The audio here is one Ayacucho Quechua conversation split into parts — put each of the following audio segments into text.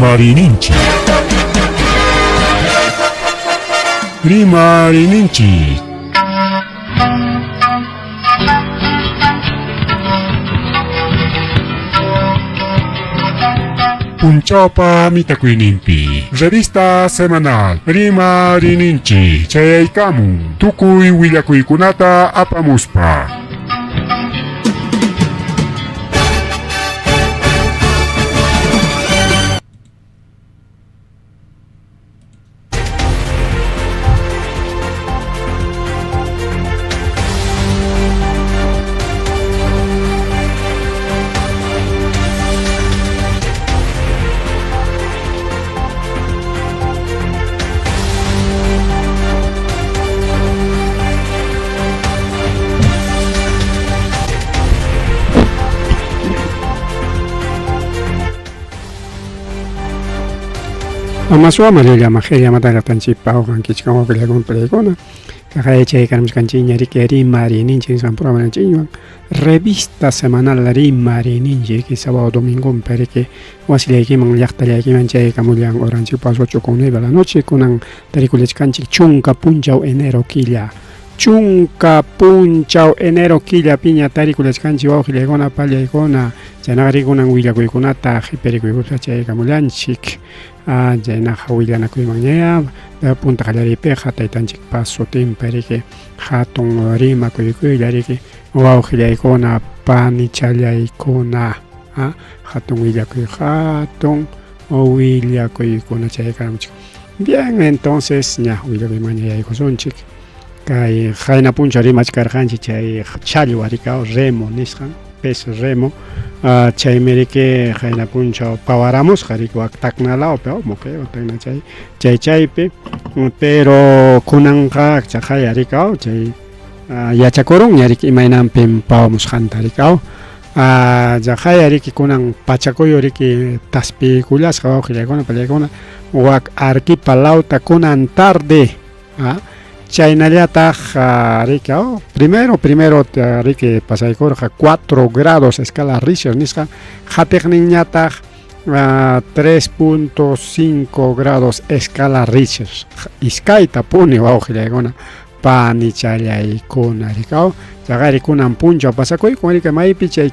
Rimarininchik. Rimarininchik. Punchawpa mitakuyninpi revista semanal Rimarininchik chayaykamun tukuy willakuykunata apamuspa. Amaswa María Majelia Matallatanchikpa uqankichik wawqillakuna palaykuna kaqay chaykarmuskanchikña riki rimarininchik nisqan programaninchikwan revista semanal rimarininchik riki sábado domingonpi riki wasillaykiman llaqtallaykiman chaykamullan horanchikpas 8 con 9 de la noche kunan tarikullachkanchik chunka punchaw enero killa chunka punchaw enero killapiña tarikullachkanchik wawqillaykuna pallaykuna chaynaqa rikunan willakuykunata qhiparikuykuspa chaykamullanchik chaynaqa willanakuymanña punta qallariypiqa taytanchikpa sutinpi riki hatun rimakuykuylla riki wawqillaykuna panichallaykuna hatun willakuy hatun willakuykuna chaykamuchik bien entonces ña willakuymanña yaykusunchik kay qayna punchaw rimachkarqanchik chay challwa rikaw remo nisqan pez remo chaymi riki qayna punchaw pawaramusqa riki wak Tacna lawpi Moquegua Tacna chay chay chaypi pero kunanqa chaqaya rikaw chay yachakurunña riki imaynanpim pawamusqanta rikaw chaqaya riki kunan pachakuyu riki taspiykullasqa wawqillaykuna pallaykuna wak Arequipa lawta kunan tarde chaynallataq riki primero primero riki pasaykurqa 4 grados escala Richter nisqa qatiqninñataq 3.5 grados escala Richter iskayta puni wawqillaykuna panichallaykuna rikaw chaqari kunan punchaw pasakuykun riki maypi chay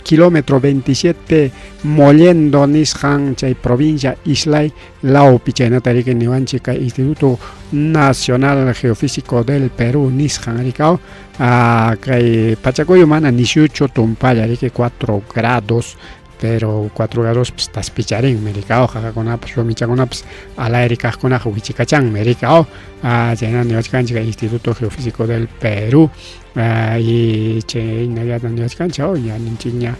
kilómetro 27 Mollendo nisqan chay provincia Islay lawpi chaynata riki niwanchik kay Instituto Nacional Geofísico del Perú nisqan rikaw kay pachakuyu mana nisyuchu tumpalla riki 4 grados pero 4 grados pues taspicharinmi rikaw qaqakunapas rumichakunapas al aire kaqkunaqa wichikachanmi rikaw chayna niwachkanchik Instituto Geofísico del Perú y chaynallata niwachkanchik ña ninchikña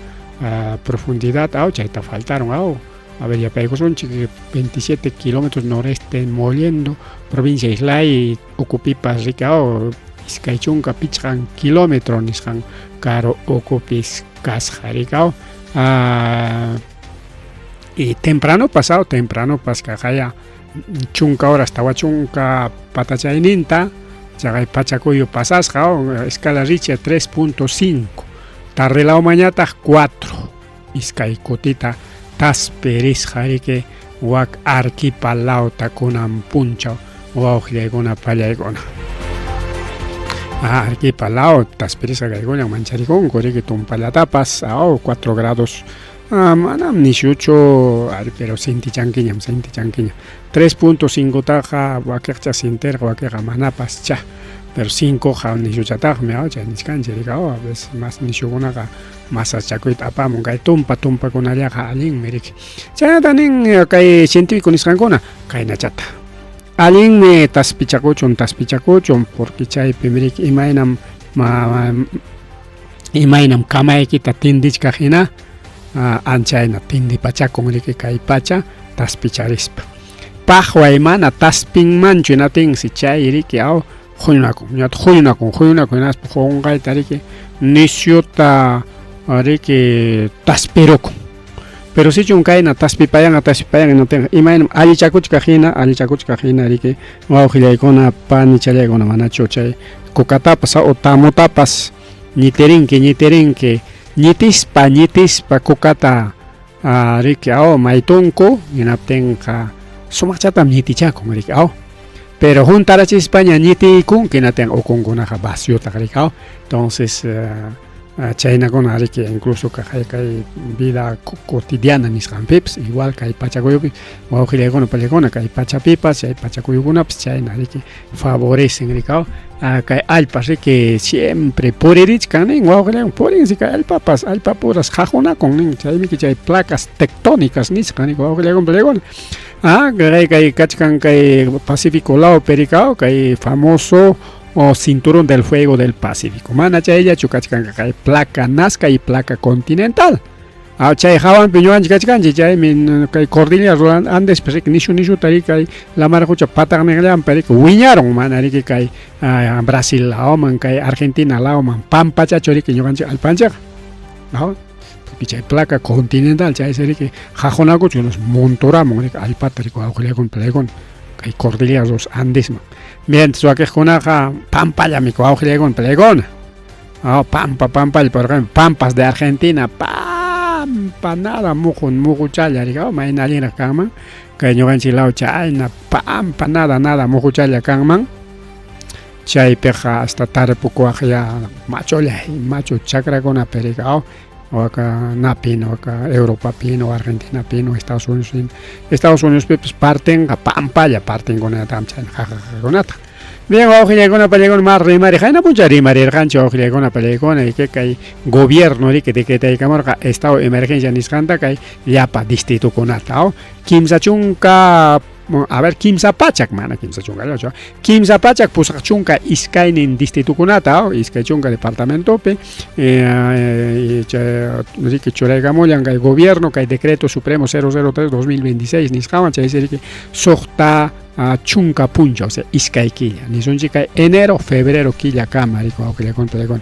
profundidad chayta faltaron a ver yapaykusunchik 27 kilómetros noreste Mollendo provincia Islay ukupipas rikaw 25 kilómetro nisqan karu ukupis kasqa rikaw y temprano pasado temprano paskaqaya chunka horas tawa chunka patachayninta chaqay pachakuyu pasasqa escala Richter 3.5 tarde lawmañataq 4 iskay kutita taspirisqa riki wak Arequipa lawta kunan punchaw wawqillaykuna pallaykuna Arequipa law taspirisqa kaykuna mancharikunku riki tumpallatapas 4 grados manam nisyuchu pero sintichankiñam sintichankiñam 3.5 taqa wakiqcha sintirqa wakiqa manapas cha pero 5 qa nisyuchataqmi chay nichkanchik riki a veces mas nisyukunaqa masachakuyta apamun kay tumpa tumpakunallaqa allinmi riki chaynata nin kay científico nisqankuna kaynachata allinmi taspichakuchun taspichakuchun porque chaypim riki imaynam imaynam kamaykita tindichkaq hina anchayna tindipachakun riki kay pacha taspicharispa paqway mana taspinmanchu hinatinsi chay riki huñunakun ñataq huñunakun huñunakun hinaspa qunqayta riki nisyuta riki taspirukun pero sichun kayna taspipayanqa taspipayanqa hinatinqa imaynam allichakuchkaq hina allichakuchkaq hina riki wawqillaykuna panichallaykuna manachu chay kukatapas o tamutapas ñitirinki ñitirinki ñitispa ñitispa kukata Riki aw maytunku hinaptinqa sumaqchatam ñitichakun riki aw pero huntarachispaña ñitiykunki hinaptinqa ukunkunaqa vaciotaq riki aw entonces chaynakuna riki incluso kay kay vida cotidiana nisqanpipas igual kay pachakuyupi wawqillaykuna pallaykuna kay pachapipas chay pachakuyukunapas chayna riki favorecen riki aw kay allpa riki siempre puririchkan nin wawqillan purinsi kay allpapas allpapuras qaqunakun nin chaymiki chay placas tectónicas nisqa nin wawqillaykuna pallaykuna kay kay kachkan kay Pacífico lawpi riki aw kay famoso o cinturón del fuego del Pacífico mana chayllachu kachkanqa kay placa Nazca y placa continental chay hawanpi ñuqanchik kachkanchik chaymi kay cordillera Andespi riki nishu nishuta riki kay lamar qucha pataqninllanpi riki wiñarun mana riki kay Brasil lawman kay Argentina lawman pampachachu riki ñuqanchik allpanchikqa porque chay placa continental chaysi riki qaqunakuchu monturamun riki allpata riki wawqillaykuna palaykuna kay cordillera los Andesman mientras wakiqkunaqa pampallami wawqillaykuna palaykuna pampa pampalla por ejemplo pampas de Argentina pampa nada muqu muquchalla riki mayna allinraq kanman kay ñuqanchik law chayna pampa nada nada muquchalla kanman chaypiqa hasta tarpukuwaq ya machulla machu chakrakunapi riki waka napi waka Europapi o Argentinapi o Estados Unidos Estados Uniospipas partinqa pampalla partinkunata chayna qaqaqakunata bien wawqillaykuna pallaykuna ma rimariq qayna puncha rimarirqanchik wawqillaykuna pallaykuna que kay gobierno riki decretaykamurqa estado de emergencia nisqanta kay llapa distritokunata kimsa chunka a ver kimsa pachak mana kimsa chunkallachu kimsa pachak pusaq chunka iskaynin distritokunata iskay chunka departamentopi riki churaykamullan kay gobierno kay decreto supremo 003 2026 nisqawan chaysi riki suqta chunka punchaw o sea iskay killa nisunchik kay enero febrero killakama riki wawqillaykuna pallaykuna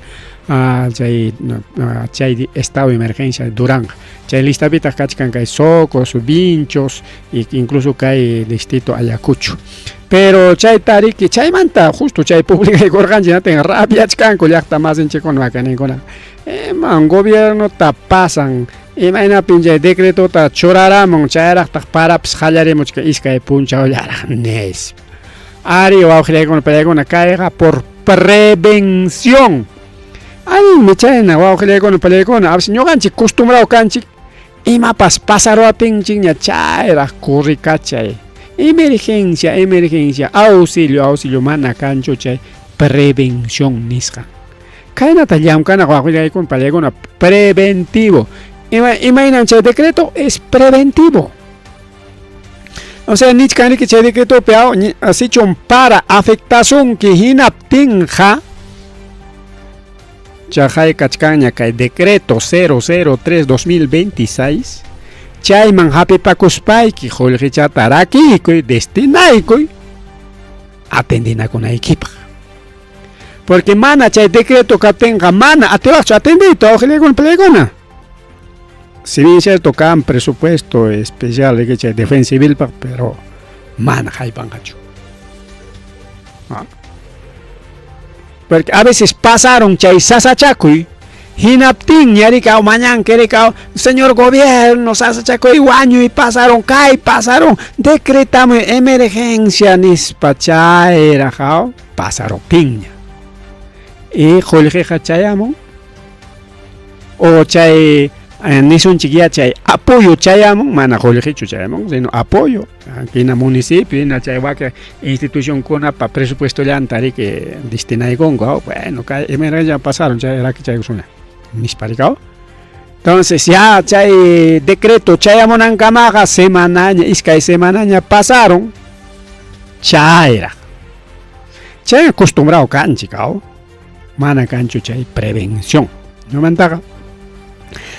chay chay estado de emergencia duranqa chay listapitaq kachkan kay Socos, Vinchos incluso kay distrito Ayacucho pero chayta riki chaymanta justo chay publicaykurqanchik natin rabiachkanku llaqta masinchikkuna wakaninkuna iman gobiernota pasan imaynapin chay decretota churaramun chayraqtaq parapas qallarimuchka iskay punchawllaraq nispa ari wawqillaykuna pallaykuna kayqa por prevención allinmi chayna wawqillaykuna pallaykuna a veces ñuqanchik costumbrado kanchik imapas pasaruwaptinchikña chayraq corrikachay emergencia emergencia auxilio auxilio mana kanchu chay prevención nisqa khaynata llamkana wawqillaykuna pallaykuna preventivo imaynam chay decreto es preventivo o sea nichkan riki chay decretopi sichum para afectasunki hinaptinqa chaqay kachkanña kay decreto 003 2026 chayman hapipakuspayki qullqichata rakiykuy destinaykuy atendinakunaykipaq porque mana chay decreto kaptinqa mana atiwaqchu atendiyta wawqillaykuna pallaykuna si bien cierto kan presupuesto especial riki chay defensa civilpaq pero mana haypanqachu porque a veces pasaron chay sasachakuy hinaptinña riki mañanki riki señor gobierno sasachakuy wañuy pasaron kay pasaron decretamuy emergencia nispa chayraq pasaruptinña y qullqiqa chayamun o chay nisunchik ya chay apoyo chayamun mana qullqichu chayamun sino apoyo hina municipio hina chay waka institucionkunapa presupuestollanta riki destinaykunku bueno kay emergencia pasaron chay rakichaykusuna nispa riki entonces ya chay decreto chayamunankamaqa semanaña iskay semanaña pasaron chayraq chay acostumbrado kanchik mana kanchu chay prevención ñumantaqa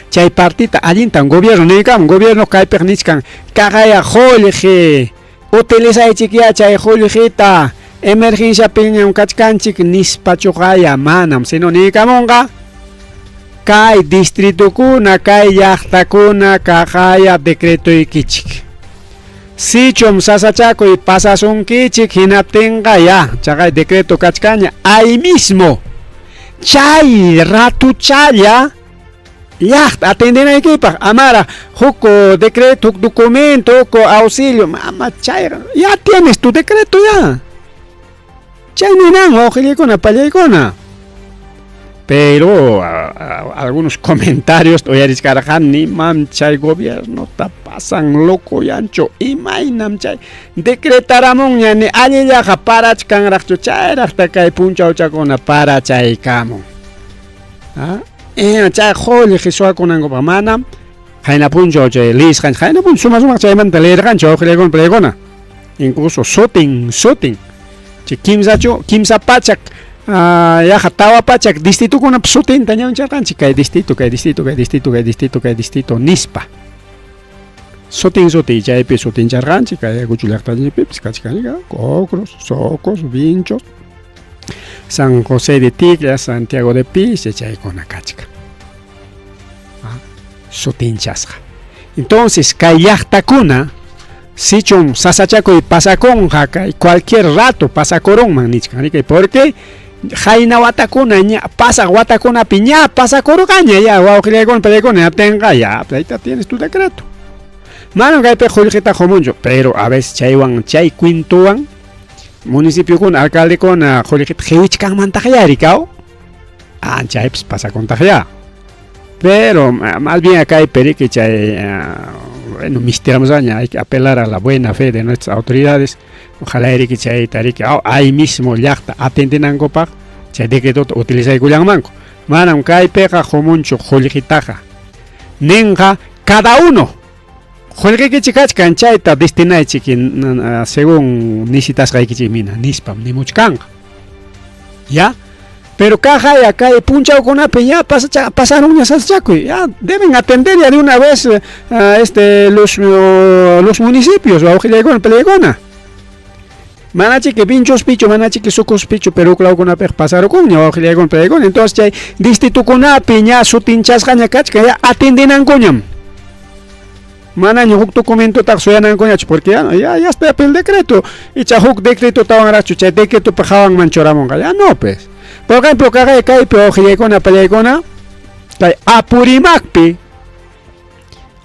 chay partita allintan gobierno niykamun gobierno kaypiq nichkan kaqaya qullqi utilizaychik ya chay qullqita emergenciapiñam kachkanchik nispachuqaya manam sino niykamunqa kay distritukuna kay llaqtakuna kaqaya decretoykichik sichum sasachakuy pasasunkichik hinaptinqa ya chaqay decreto kachkaña ahí mismo chay ratuchalla Llaqta atendenaykipaq amara huk decreto, huk documento, huk auxilio, ama chayqa, ya tienes tu decreto ya. Chay ninan wawqillaykuna, pallaykuna. Pero algunos comentarios uyarichkarqani, mam chay gobiernota pasan loco yancho, imaynam chay decretaramunña ni allillaqa parachkanraqchu, chayraqta kay punchawchakuna parachaykamun. ¿Ah? Chay qullqi suwakunankupaq manam qayna punchaw chay leesqanchik, qayna punchaw suma sumaq chaymanta leerqanchik wawqillaykuna pallaykuna. Incluso sutin sutin chay kimsachu 300 yaqa 400 distritokunapa sutinta ñawincharqanchik, kay distrito, kay distrito, kay distrito, kay distrito, kay distrito nispa. Sutin sutin chaypi sutincharqanchik, kay Ayacucho llaqtanchikpipis kachkanchik, Ocros, Socos, Vinchos, San José de Tigla, Santiago de Piche, chaykuna kachkan. Sutinchasqa. Entonces, kay llaqtakuna sichum sasachakuy pasakunqa kay cualquier rato pasakurunman nichkan, riki, porque qayna watakuna ña pasaq watakunapi ña pasakurqaña ya wawqillaykuna pallaykuna yaptinqa ya ahorita tienes tu decreto. Manam kaypi qullqita qumunchu, pero a veces chaywan chay cuentowan municipiokuna alcaldekuna qullqita qiwichkanmantaqya rikaw. Ah, chaypis pasakuntaqya. Pero más bien acá hay perique chay, bueno, mistiramosña, hay que apelar a la buena fe de nuestras autoridades. Ojalá eriki chayta riki, ahí mismo llaqta atendenankupaq chay decretota utilizaykullanmanku. Manam kaypiqa qumunchu qullqitaqa. Ninqa cada uno qullqikichik kachkan chayta destinaychik según necesitasqaykichikmina nispam nimuchkanqa. ¿Ya? Pero kaqaya kay punchawkunapi ya pasarunña sasachakuy, ya deben atender ya de una vez los municipios, wawqillaykuna, palaykuna. Manachiki Vinchospichu, manachiki Socospichu, pero uklawkunapiqa pasarukunña wawqillaykuna, palaykuna. Entonces chay distritokunapi ña sutinchasqaña kachkan, ya atendenankuñam. Manaña huk documentotaqa suyanankuñachu, porque ya está el decreto. Icha huk decretotawanraqchu chay decretopa hawanman churamunqa, ya no pues. Por ejemplo, kaqay kaypi wawqillaykuna, pallaykuna, kay Apurimacpi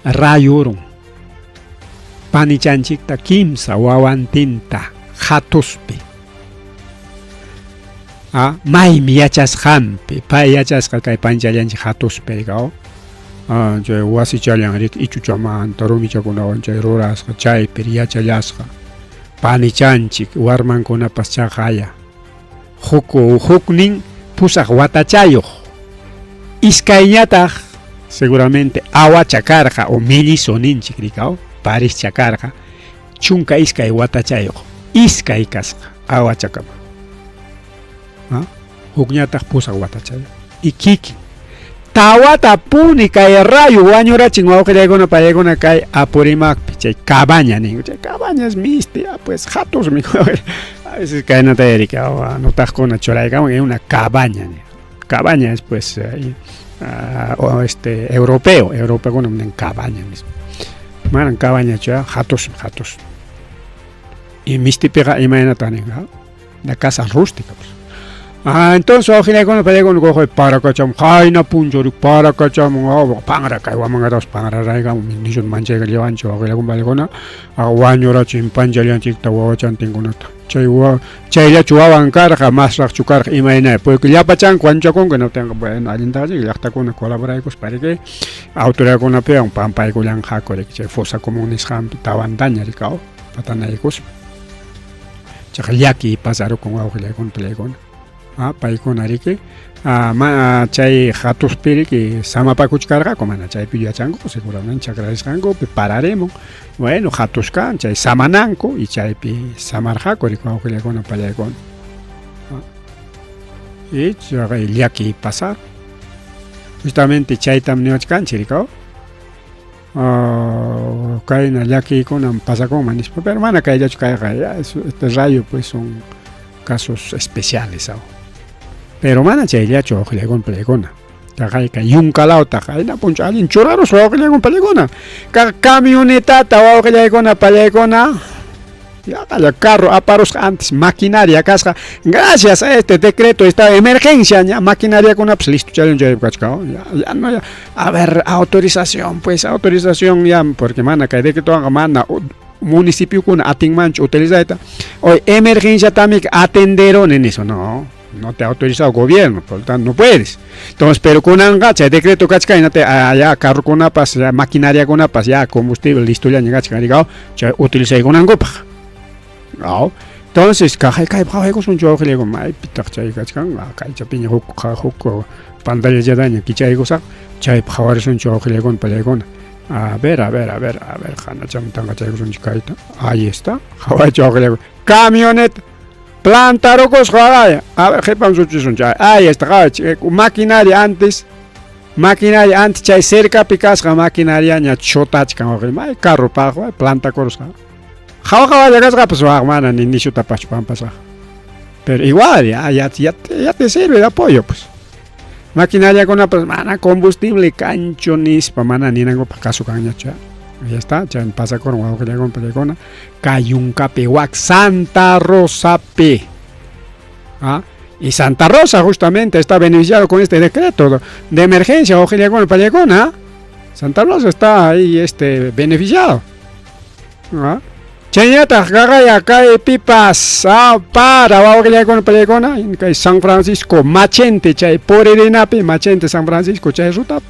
rayurun panichanchikta kimsa wawantinta hatuspi. Maymi yachasqanpi, pay yachasqa kay panchallanchik hatuspi rikaw. Chay wasichallan riki ichuchamanta rumichakunawan chay rurasqa chaypi yachallasqa panichanchik warmankunapas chaqaya. Huknin 8 watachayuq, iskayñataq seguramente awacha karqa o mellizo ninchik rikaw, parischa karqa 12 watachayuq, iskay kasqa awachakama. Hukñataq 8 watachayuq. Y kikin tawata puni kay rayo wañurachin wawqillaykuna pallaykuna kay Apurimacpi chay cabaña ninku, chay cabaña es mistia pues hatusmi. A veces kaynata yarika anotaqkuna churaykamun en una cabaña. Cabaña es pues o europeo, europeo nin cabaña mismo. Manan cabañachu, hatus, hatus. Y mistipiqa imaynata ninqa, la casa rústica pues. Entonces wawqillaykuna pallaykuna kuqay parakacham qayna punchaw parakacham panra kay wamangatas panra raykamun nishun manchayqa llevanchik wawqillaykuna pallaykuna wañurachin panchallanchikta wawachantinkunata. Chay chayllachu wawan karqa masraqchu karqa imaynay porque llapachanku wañuchakunku hinaptinqa bueno allintaqa llaqtakuna colaboraykuspa riki autoridadkunapiwan pampaykullanqaku riki chay fosa común nisqanpi tawantaña rikaw patanaykuspa. Chaqa llaki pasarukun wawqillaykuna pallaykuna. Paykuna riki chay hatuspi riki samapakuchkarqaku mana chaypi yachanku seguramente chakrarisqankupi pararimun bueno hatuskan chay samananku y chaypi samarqaku riki wawqillaykuna pallaykuna. Y chay llaki pasar. Justamente chaytam niwachkanchik rikaw. Kayna llakiykunam pasakunman nispa, pero mana kayllachu kayqa, ya este rayo pues son casos especiales aw. Pero mana chayllachu wawqillaykuna pallaykuna. Kaqayka yunkalawtaq ayna punchaw allin churarus wawqillaykuna pallaykuna. Kaq camionetata wawqillaykuna pallaykuna Yaqalla carro aparusqa antes maquinaria kasqa. Gracias a este decreto está emergencia ña maquinariakunapas listo challan chay kachka. Ya, ya no ya. A ver, autorización, pues autorización ya, porque mana kay decretowanqa mana municipiokuna atinmanchu utilizayta. Hoy emergencia también atenderone niso, no. No te ha autorizado gobierno, por lo tanto no puedes. Entonces, pero kunanqa chay decreto kachkan hinate ya carrokunapas, ya maquinariakunapas ya combustible listo ya kachkan rigao, chay utilizaykunankupaq. No. Entonces, kaqay kay qhawaykusunchu wawqillayku maypitaq chay kachkan, kaychapiña huk huk pantallallataña kichaykusaq, chaypi qhawarisunchu wawqillaykuna pallaykuna. A ver, a ver, a ver, a ver, hanachamantanqa chaykusunchik kayta. Ahí está. Qhawaychu wawqillaykuna. Camioneta plantarukusqa waqaya. A ver, qhipan suchisunchik. Ahí está, qhawaychik. Maquinaria antes, maquinaria antes chay cercapi kasqa maquinariaña chutachkan wawqillay. May carro paqwa plantakurusqa. Hawa hawalla kasqapas waq mana ni nishutapaschu pampasqa. Pero igual ya, ya, ya, ya te sirve de apoyo pues. Maquinariakunapas mana combustible kanchu nispa mana ninankupaq kasu kanñachu. Ya está, chay pasakurun wawqillaykuna pallaykuna. Kayunkapi wak Santa Rosapi. ¿Ah? Y Santa Rosa justamente está beneficiado con este decreto de emergencia, wawqillaykuna pallaykuna. Santa Rosa está ahí beneficiado. ¿Ah? Chaynataq qaqaya kay pipas para wawqillaykuna pallaykuna kay San Francisco Machente chay puririnapi Machente San Francisco chay ruta.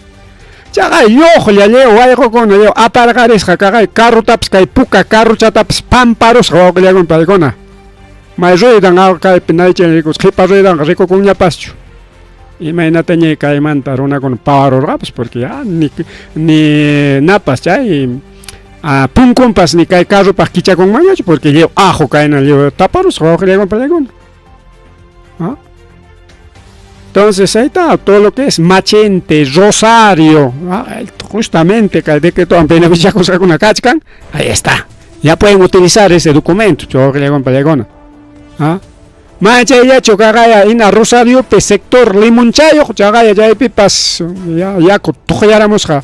Chaqay lluqlla lliw wayqukuna lliw aparqarisqa kaqay carrutapas kay puka carruchatapas pamparusqa wawqillaykuna pallaykuna. May ruidan kaypi naychan rikus qhipa ruidanqa rikukunñapaschu. Imaynataña kaymanta runakuna pawarurqapas porque ya ni ni napas chay punkunpas ni kay carrupaq kichakunmanñachu porque lliw ajo kayna lliw taparusqa wawqillaykuna pallaykuna. ¿Ah? Entonces ahí está todo lo que es Machente, Rosario, justamente kay decreto beneficiakusqakuna kachkan, ahí está. Ya pueden utilizar ese documento, wawqillaykuna pallaykuna. ¿Ah? Machayllachu kaqaya ina Rosariopi sector Limonchayuq chaqaya chaypipas ya yaku tuqyaramusqa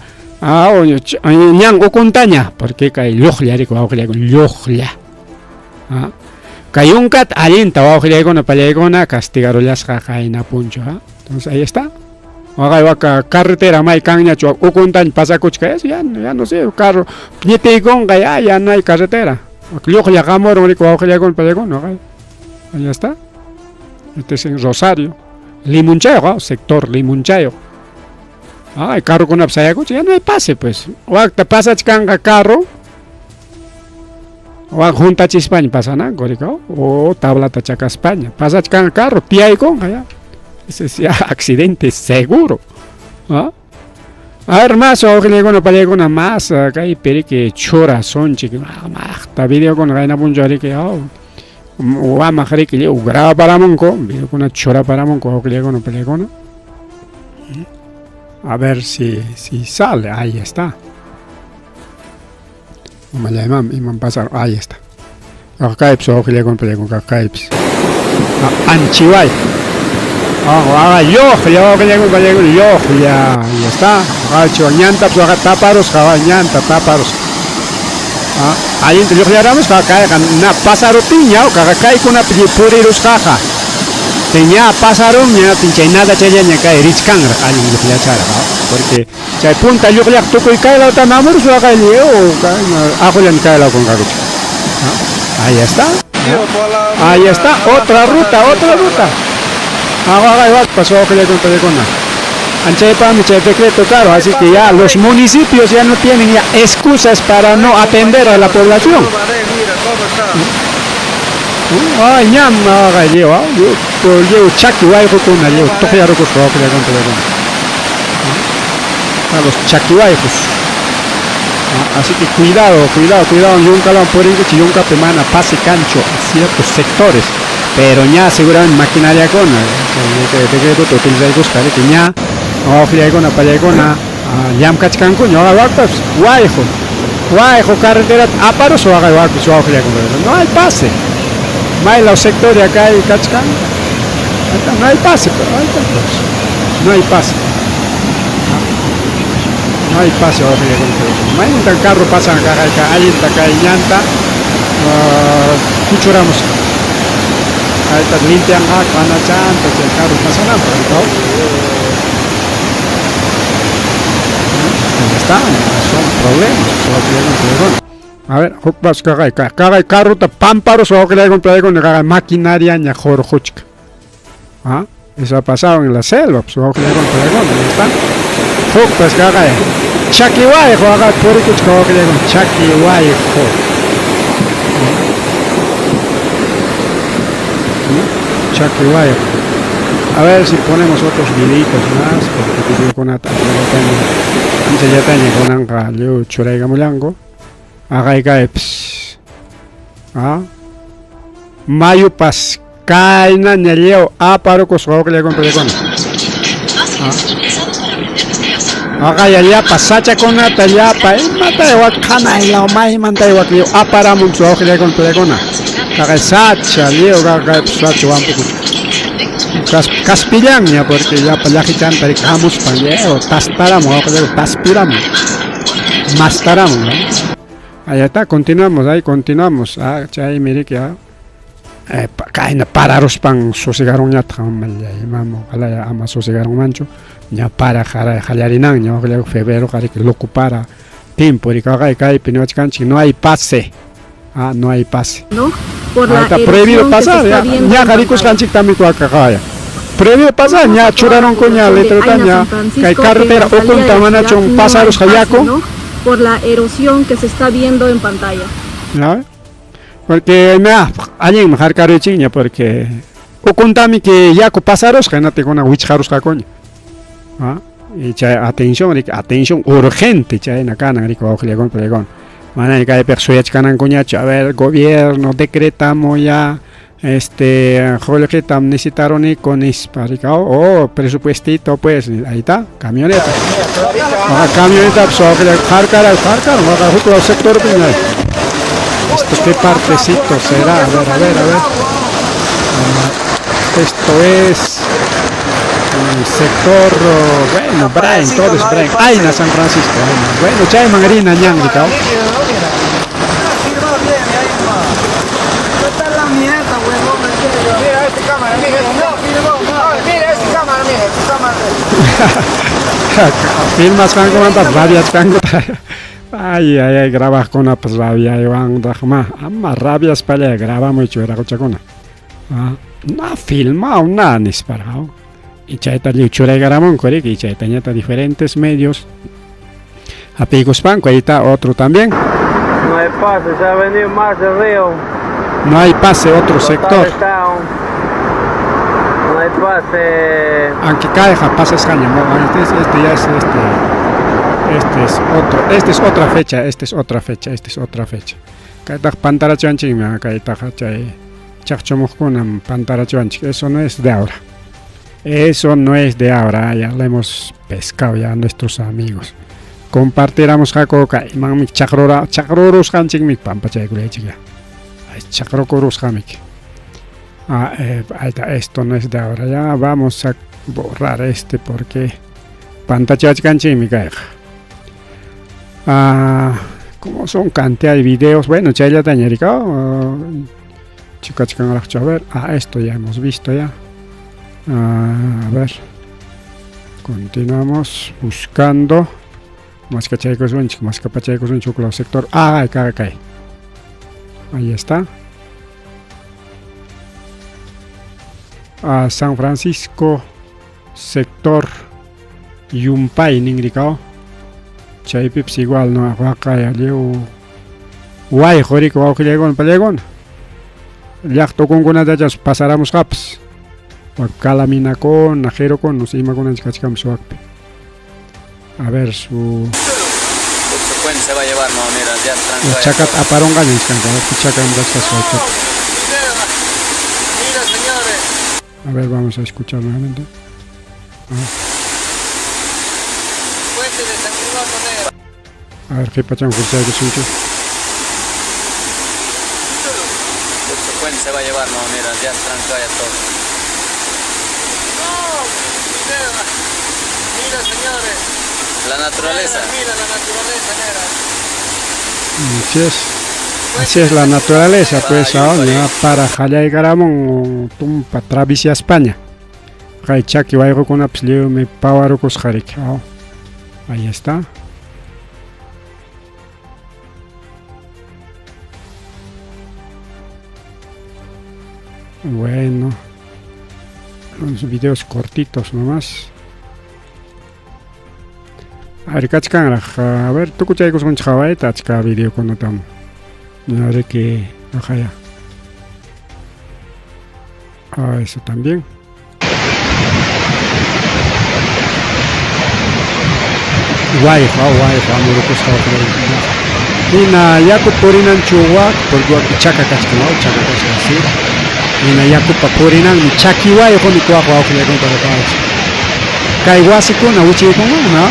ñan ukuntaña porque kay lluqlla riku wawqillaykuna lluqlla. ¿Ah? Kay yunkat allinta wawqillaykuna pallaykuna castigarullasqa qayna punchu, ¿ah? Entonces ahí está. Waqay waka carretera may kanñachu ukuntaña pasakuchka eso ya, ya no sé, carro ñitiykunqa ya, ya no hay carretera. Lluqlla qamurun riku wawqillaykuna pallaykuna waqay. Ahí está. Este es en Rosario. Limonchayo, sector Limonchayo. Ay, carrokunapas sayakucha, ya no hay pase pues. Waqta pasachkanqa carro. Waq juntachispaña pasananku rikaw o tablata chakaspaña pasachkanqa carro tiyaykunqa ya. Ese es ya accidente seguro. ¿Ah? A ver, más wawqillaykuna pallaykuna más kaypi riki churasunchik maqta videokuna qayna punchaw riki wamaq riki lliw grabaparamunku videokuna churaparamunku wawqillaykuna pallaykuna. A ver si si sale, ahí está. Umallayman imam pasar, ahí está. Kaypis wawqillaykuna pallaykuna kaypis. Anchiway. Lluqlla wawqillaykuna pallaykuna lluqlla. Ahí está. Qacho ñantapas waqa taparusqa ñanta taparusqa. Allinta lluqllaramusqa kayqa na pasaruptinña kaqa kaykunapi purirusqaqa. Ña pasarunña chay nada chayllaña kay richkanraq allin lluqllacharqa porque chay punta lluqllaq tukuy kaylawta namurus waqay lliw aqullan kaylaw kunqakucha. Ahí está. Ahí está, otra ruta, otra ruta. Waqay waqpas wawqillaykuna pallaykuna. Anchaypami chay decreto claro, así que ya los municipios ya no tienen ya excusas para no atender a la población. Ay, ñam, waqay lliw, lliw chaki wayqukuna lliw tuqyarukusqa wawqillaykuna pallaykuna. A los chakiwayqus. Así que cuidado, cuidado, cuidado, yunkalawan purinkichik yunkapi mana pase kanchu ciertos sectores. Pero ña seguramente maquinariakuna, decreto utilizaykuspa riki ña wawqillaykuna pallaykuna llamkachkankuña waqay waqpas wayqu wayqu carreterata aparus waqay waqpas wawqillaykuna no hay pase. Maylaw sector acá hay kachkan no hay pase, pero ahí está, pues. No hay pase. No hay pase wawqillaykuna. Maynintan carro pasan kaqayka allinta kay ñanta. Kuchuramusqa. Kayta limpianqaku anachanta chay carro pasananpaq rikaw. Ya está, son problemas. A ver, hukpas kaqay, kaqay carrota pamparus wawqillaykum playkum kaqay maquinaria ña jurquchka. ¿Ah? Eso ha pasado en la selva, pues wawqillaykum playkum, ya está. Hukpas kaqay chaki wayqu aqay purikuchka wawqillaykum chaki wayqu. Chaki wayqu. A ver si ponemos otros videitos más, porque videokunata anchallataña, anchallataña kunanqa lliw churaykamullanku. Aqay kaypis. ¿Ah? Mayupas kaynaña lliw aparukusqa wawqillaykum payllaykuna. ¿Ah? Aqaya llapa sachakunata llapa imata wak hanay law maymanta wak lliw aparamunchu wawqillaykum payllaykuna. Kaqay sacha lliw kaqay sacha wampukuchka. Kaspillanña porque llapa llaqichanta hamuspan lliw tastaramun wawqillaykum taspiramun. Mastaramun, ¿no? Ahí está, continuamos, ahí continuamos. Ah, chaymi riki, ah. Kayna pararuspan susigarunñataq mama, ojalá ama susigarunmanchu. Ña para qallarinanña, wawqillayku febrero riki loco para tiempo riki waqay kaypi niwachkanchik no hay pase. Ah, no hay pase. ¿No? Por Ahí la está prohibido erosión que se pasar, está ya. viendo Ñaqa en pantalla. rikusqanchiktami kuwakaqaya. Prohibido pasar, ña Vamos a toda la churarunku ña población de letrota Aina ña San Francisco kay que en carretera la salida de ukunta la ciudad manachun no hay pasarusqa pase, yaku. ¿no? Por la erosión que se está viendo en pantalla. ¿No? Porque me allinmi harkaruychikña porque ukuntami que yaku pasarusqa hinatikuna wichqarusqakuña. ¿Ah? Y chay atención, riki, atención urgente chayna kanan riki wawqillaykum payllaykuna. Mana kaypiqa suyachkanankuñachu, a ver, gobierno decretamos ya qullqitam necesitaruniku nispa riki, oh, presupuestito pues, ahí está, camioneta. Waqa camionetapas wawqillayku harkara harkaran waqa huk law sectorpi ña. Esto qué partecito será, a ver, a ver, a ver. Ah, esto es el sector, bueno, Brian, todo es Brian. Aina San Francisco, Aina. Bueno, chayman rina ñan rikaw. Mira esta cámara, mira, no, mira esta cámara, mira esta cámara. Filmasqankumantapas rabiachkanku. Ay, ay, ay, grabaqkunapas rabiaywanraqma. Ama rabiaspalla grabamuychu wiraquchakuna. Ah, na filmao na nisparaq. Y chayta lliw churaykaramunku riki, y chaytañata diferentes medios hapiykuspanku, ahí está otro también. No hay pase, se ha venido más del río. No hay pase, otro Total sector. está No hay pase. Aunque caiga, pasasqaña, no, este ya es este. Este es otro, este es otra fecha, este es otra fecha, este es otra fecha. Kaytaq pantarachiwanchikmi, kaytaqa chay chaqchumuqkunam pantarachiwanchik. Eso no es de ahora. Eso no es de ahora, ya lo hemos pescado ya a nuestros amigos. Compartiramos haku kaymanmi chaqrura chaqrurusqanchikmi pampachaykullaychik ya. Ay, chaqrukurusqamik. Ah, ahí está, esto no es de ahora. Ya vamos a borrar este porque pantachachkanchikmi kayqa. Ah, como son cantidad de videos, bueno, chayllataña rikaw. Chikachkanraqchu, a ver, ah, esto ya hemos visto ya. Ah, a ver, continuamos buscando. Maskachaykusunchik, maskapachaykusunchik huk law sector. Ah, acá, acá. Ahí está. A San Francisco, sector Yumpay ninrikaw. Chaypipas igual no waqay lliw wayqu riki wawqillaykuna pallaykuna. Llaqta ukunkunatachas pasaramusqapas. Wak calaminakuna, qirukuna, no sé imakunanchik kachkanpas wakpi. A ver su Su se va a llevar, no, mira, ya trancó. Chakat aparunqaña nichkanku, chakam kachkasqa chaka. Mira, señores. A ver, vamos a escuchar nuevamente. Ah. Puente de San Cristóbal Negro. A ver, qhipachan kurchaykusunchik. Su puente se va a llevar, no, mira, ya trancó ya todo. No, mira, mira, señores. La naturaleza. Mira la naturaleza, negra. Así es. Así es la naturaleza, pues, ¿no? Para qallaykaramon tumpa travesía España. Kay chaki wayqukunapas lliwmi pawarukusqa riki. Ahí está. Bueno, unos videos cortitos nomás. A ver, kachkanraq. A ver, tukuchaykusqanchik qhawayta achka videokunatam. Riki, aqaya. Ah, eso también. Wayqa, wayqa, murukusqa Hina yaku purinanchu wak, porque wak chaka kachkan, chaka kachkan, sí. Hina yakupa purinanmi chaki wayqumi kuwaq wawqillaykunata ruqawachik. Kay wasikuna wichiykunman, ¿no?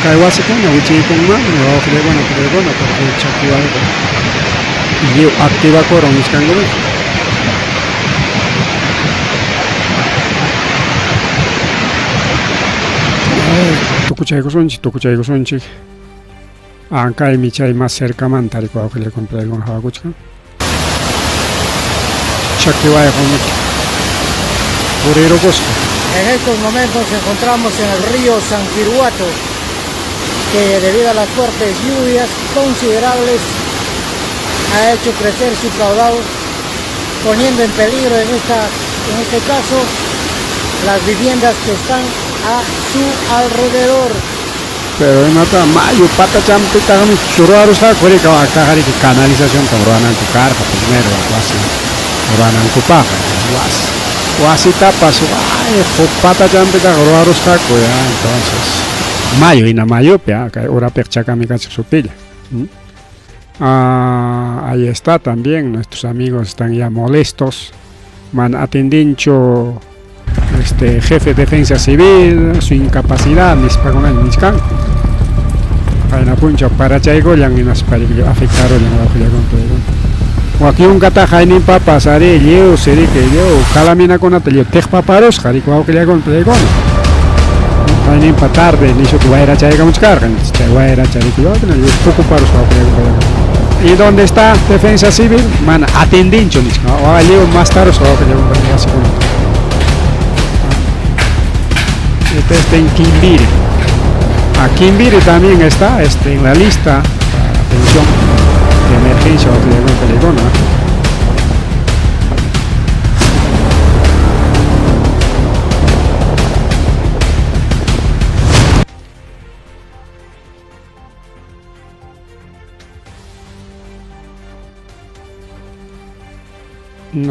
Kay wasikuna wichiykunman, wawqillaykuna puriykuna, porque chaki wayqu lliw activakuron nisqankuman. Tukuchaykusunchik, tukuchaykusunchik. Kaymi chay más cercamanta riki wawqillaykuna puriykuna hawakuchkan. Chaki wayqumi purirukusqa. En estos momentos nos encontramos en el río Sanquirhuato, que debido a las fuertes lluvias considerables ha hecho crecer su caudal, poniendo en peligro en este caso las viviendas que están a su alrededor. Pero imata mayu patachampitaqmi churarusqaku riki akaqa riki canalizacionta ruwananku karqa primero wasi ruwanankupaqqa wasi wasitapas wayqu patachampitaqa ruwarusqaku ya entonces mayu hina mayupi kay urapiqa chakami kachik sutilla. Ahí está también, nuestros amigos están ya molestos, mana atendinchu este jefe de defensa civil, su incapacidad nispakunaña nichkanku. Qayna punchaw parachaykullan hinaspa afectarullan wawqillaykuna paykuna. Wakin hayninpapas ari lliw siriki lliw calaminakunata lliw tiqpaparusqa riki wawqillaykuna paykuna. Hayninpa tarde nishuta wayrachaykamuchkarqa, chay wayracha riki lliw pukuparusqa wawqillaykuna paykuna. ¿Y dónde está defensa civil? Mana atendinchu nichka, lliw mastarusqa wawqillaykuna wasikunata. Este está en Kimbiri. A Kimbiri también está en la lista para atención de emergencia o de peligro.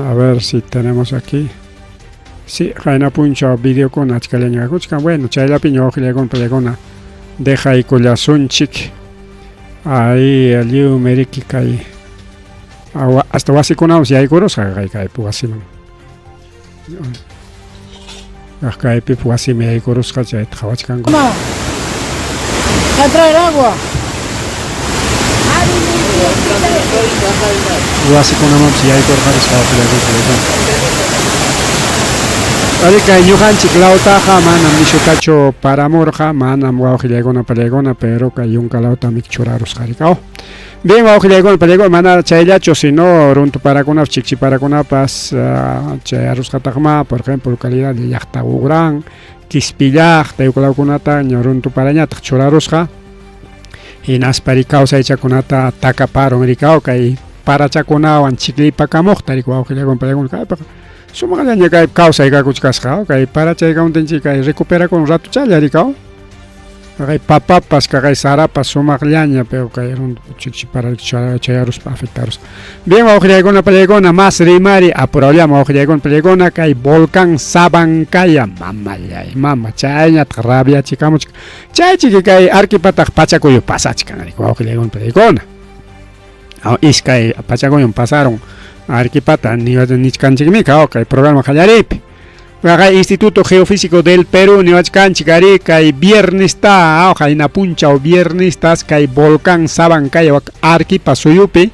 A ver si tenemos aquí. Sí, Jaina Puncha video con achkaleña kuchkan. Bueno, chayllapi ñuqillakuna paykuna dejaykullasunchik. Ahí lliw meriki kay hasta wasikunawan yaykurusqa kay kaypi wasiman. Kaypi wasiman yaykurusqa chayta qhawachkanku. Va a traer agua. Wasikunamanpas yaykurqarisqa wawqillaykuna. Ari kay ñuqanchik lawtaqa manam nishutachu paramurqa, manam wawqillaykuna pallaykuna, pero kay yunka lawtami churarusqa riki. Bien wawqillaykuna pallaykuna, mana chayllachu sino runtu parakunapas chikchi parakunapas chayarusqataqma, por ejemplo, localidad de llaqta Ugrán, Quispillaqta, lawkunata ña runtu parañataq churarusqa. Hinaspa ri kawsaychakunata takaparon rikaw kay parachakunawan chiklipakamuqta riki wawqillaykuna pallaykuna kaypaqa. Sumaqllaña kay kawsay kakuchkasqa, kay parachaykamuntinchik kay recuperakun ratuchalla rikaw. Kay papapas, kay sarapas sumaqllaña, pero kay runtu chikchi para chayaruspa afectaruspa. Bien, wawqillaykuna pallaykuna, más rimari apurawllama wawqillaykuna pallaykuna, kay volcán Sabancaya, mamallay, mama, chayñataq rabiachikamuchka. Chaychiki kay Arquipataq pachakuyu pasachkan riki wawqillaykuna pallaykuna. Iskay pachakuyun pasaron Arquipata nichkanchikmi kay programa qallaripi. Kay Instituto Geofísico del Perú niwachkanchik ari kay viernes ta qayna punchaw viernes tas kay volcán Sabancaya Arquipa suyupi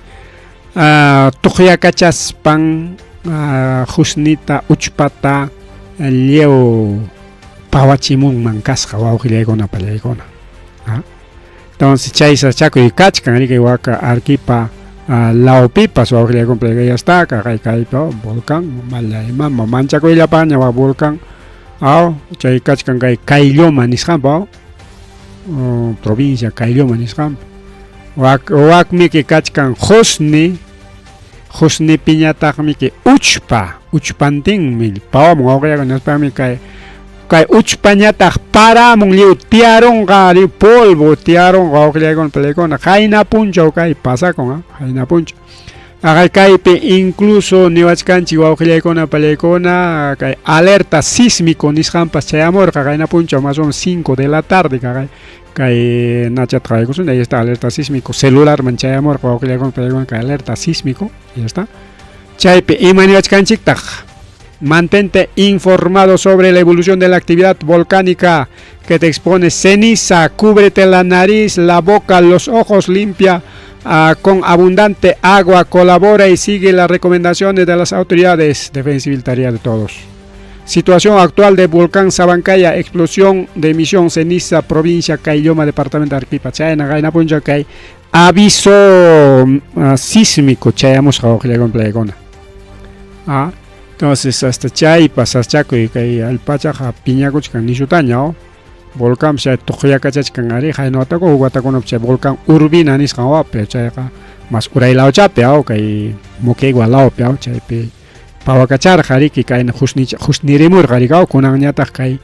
tuqyakachaspan husnita uchpata lliw pawachimunman kasqa wawqillaykuna pallaykuna. Entonces chay sachakuy kachkan riki waka Arequipa lawpipas wawqillaykuna payqa ya está kaqay kaypa volcán mallay mama manchakuyllapaña wa volcán aw chay kachkan kay Caylloma nisqanpa aw provincia Caylloma nisqanpa wak wakmiki kachkan Qusni Qusnipiñataqmiki uchpa uchpantinmi pawamun wawqillaykuna hinaspami kay kay uchpañataq paramun lliw tiyarunqa lliw polvo tiyarunqa wawqillaykuna palaykuna qayna punchaw kay pasakun qayna punchaw aqay kaypi incluso niwachkanchik wawqillaykuna palaykuna kay alerta sísmico nisqanpas chayamurqa qayna punchaw más o menos 5 de la tarde kaqay kay nachata qaykusun ahí está alerta sísmico celularman chayamurqa wawqillaykuna palaykuna kay alerta sísmico ahí está chaypi ima niwachkanchiktaq. Mantente informado sobre la evolución de la actividad volcánica que te expone ceniza, cúbrete la nariz, la boca, los ojos, limpia con abundante agua, colabora y sigue las recomendaciones de las autoridades. Defensa Civil, tarea de todos. Situación actual de volcán Sabancaya, explosión de emisión ceniza, provincia Caylloma, departamento de Arequipa. Chayna, qayna punchaw kay aviso sísmico chayamusqa wawqillaykuna palaykuna. Entonces hasta chaypa sachakuy kay allpachaqa piñakuchkan nishutaña volcán chay tuqyakachachkan ari qayna wataku huk watakunapi chay volcán Urbina nisqan wapi chayqa mas uray lawchapi aw kay Moquegua lawpi aw chaypi pawakacharqa riki kayna husnirimurqa riki aw kunanñataq kay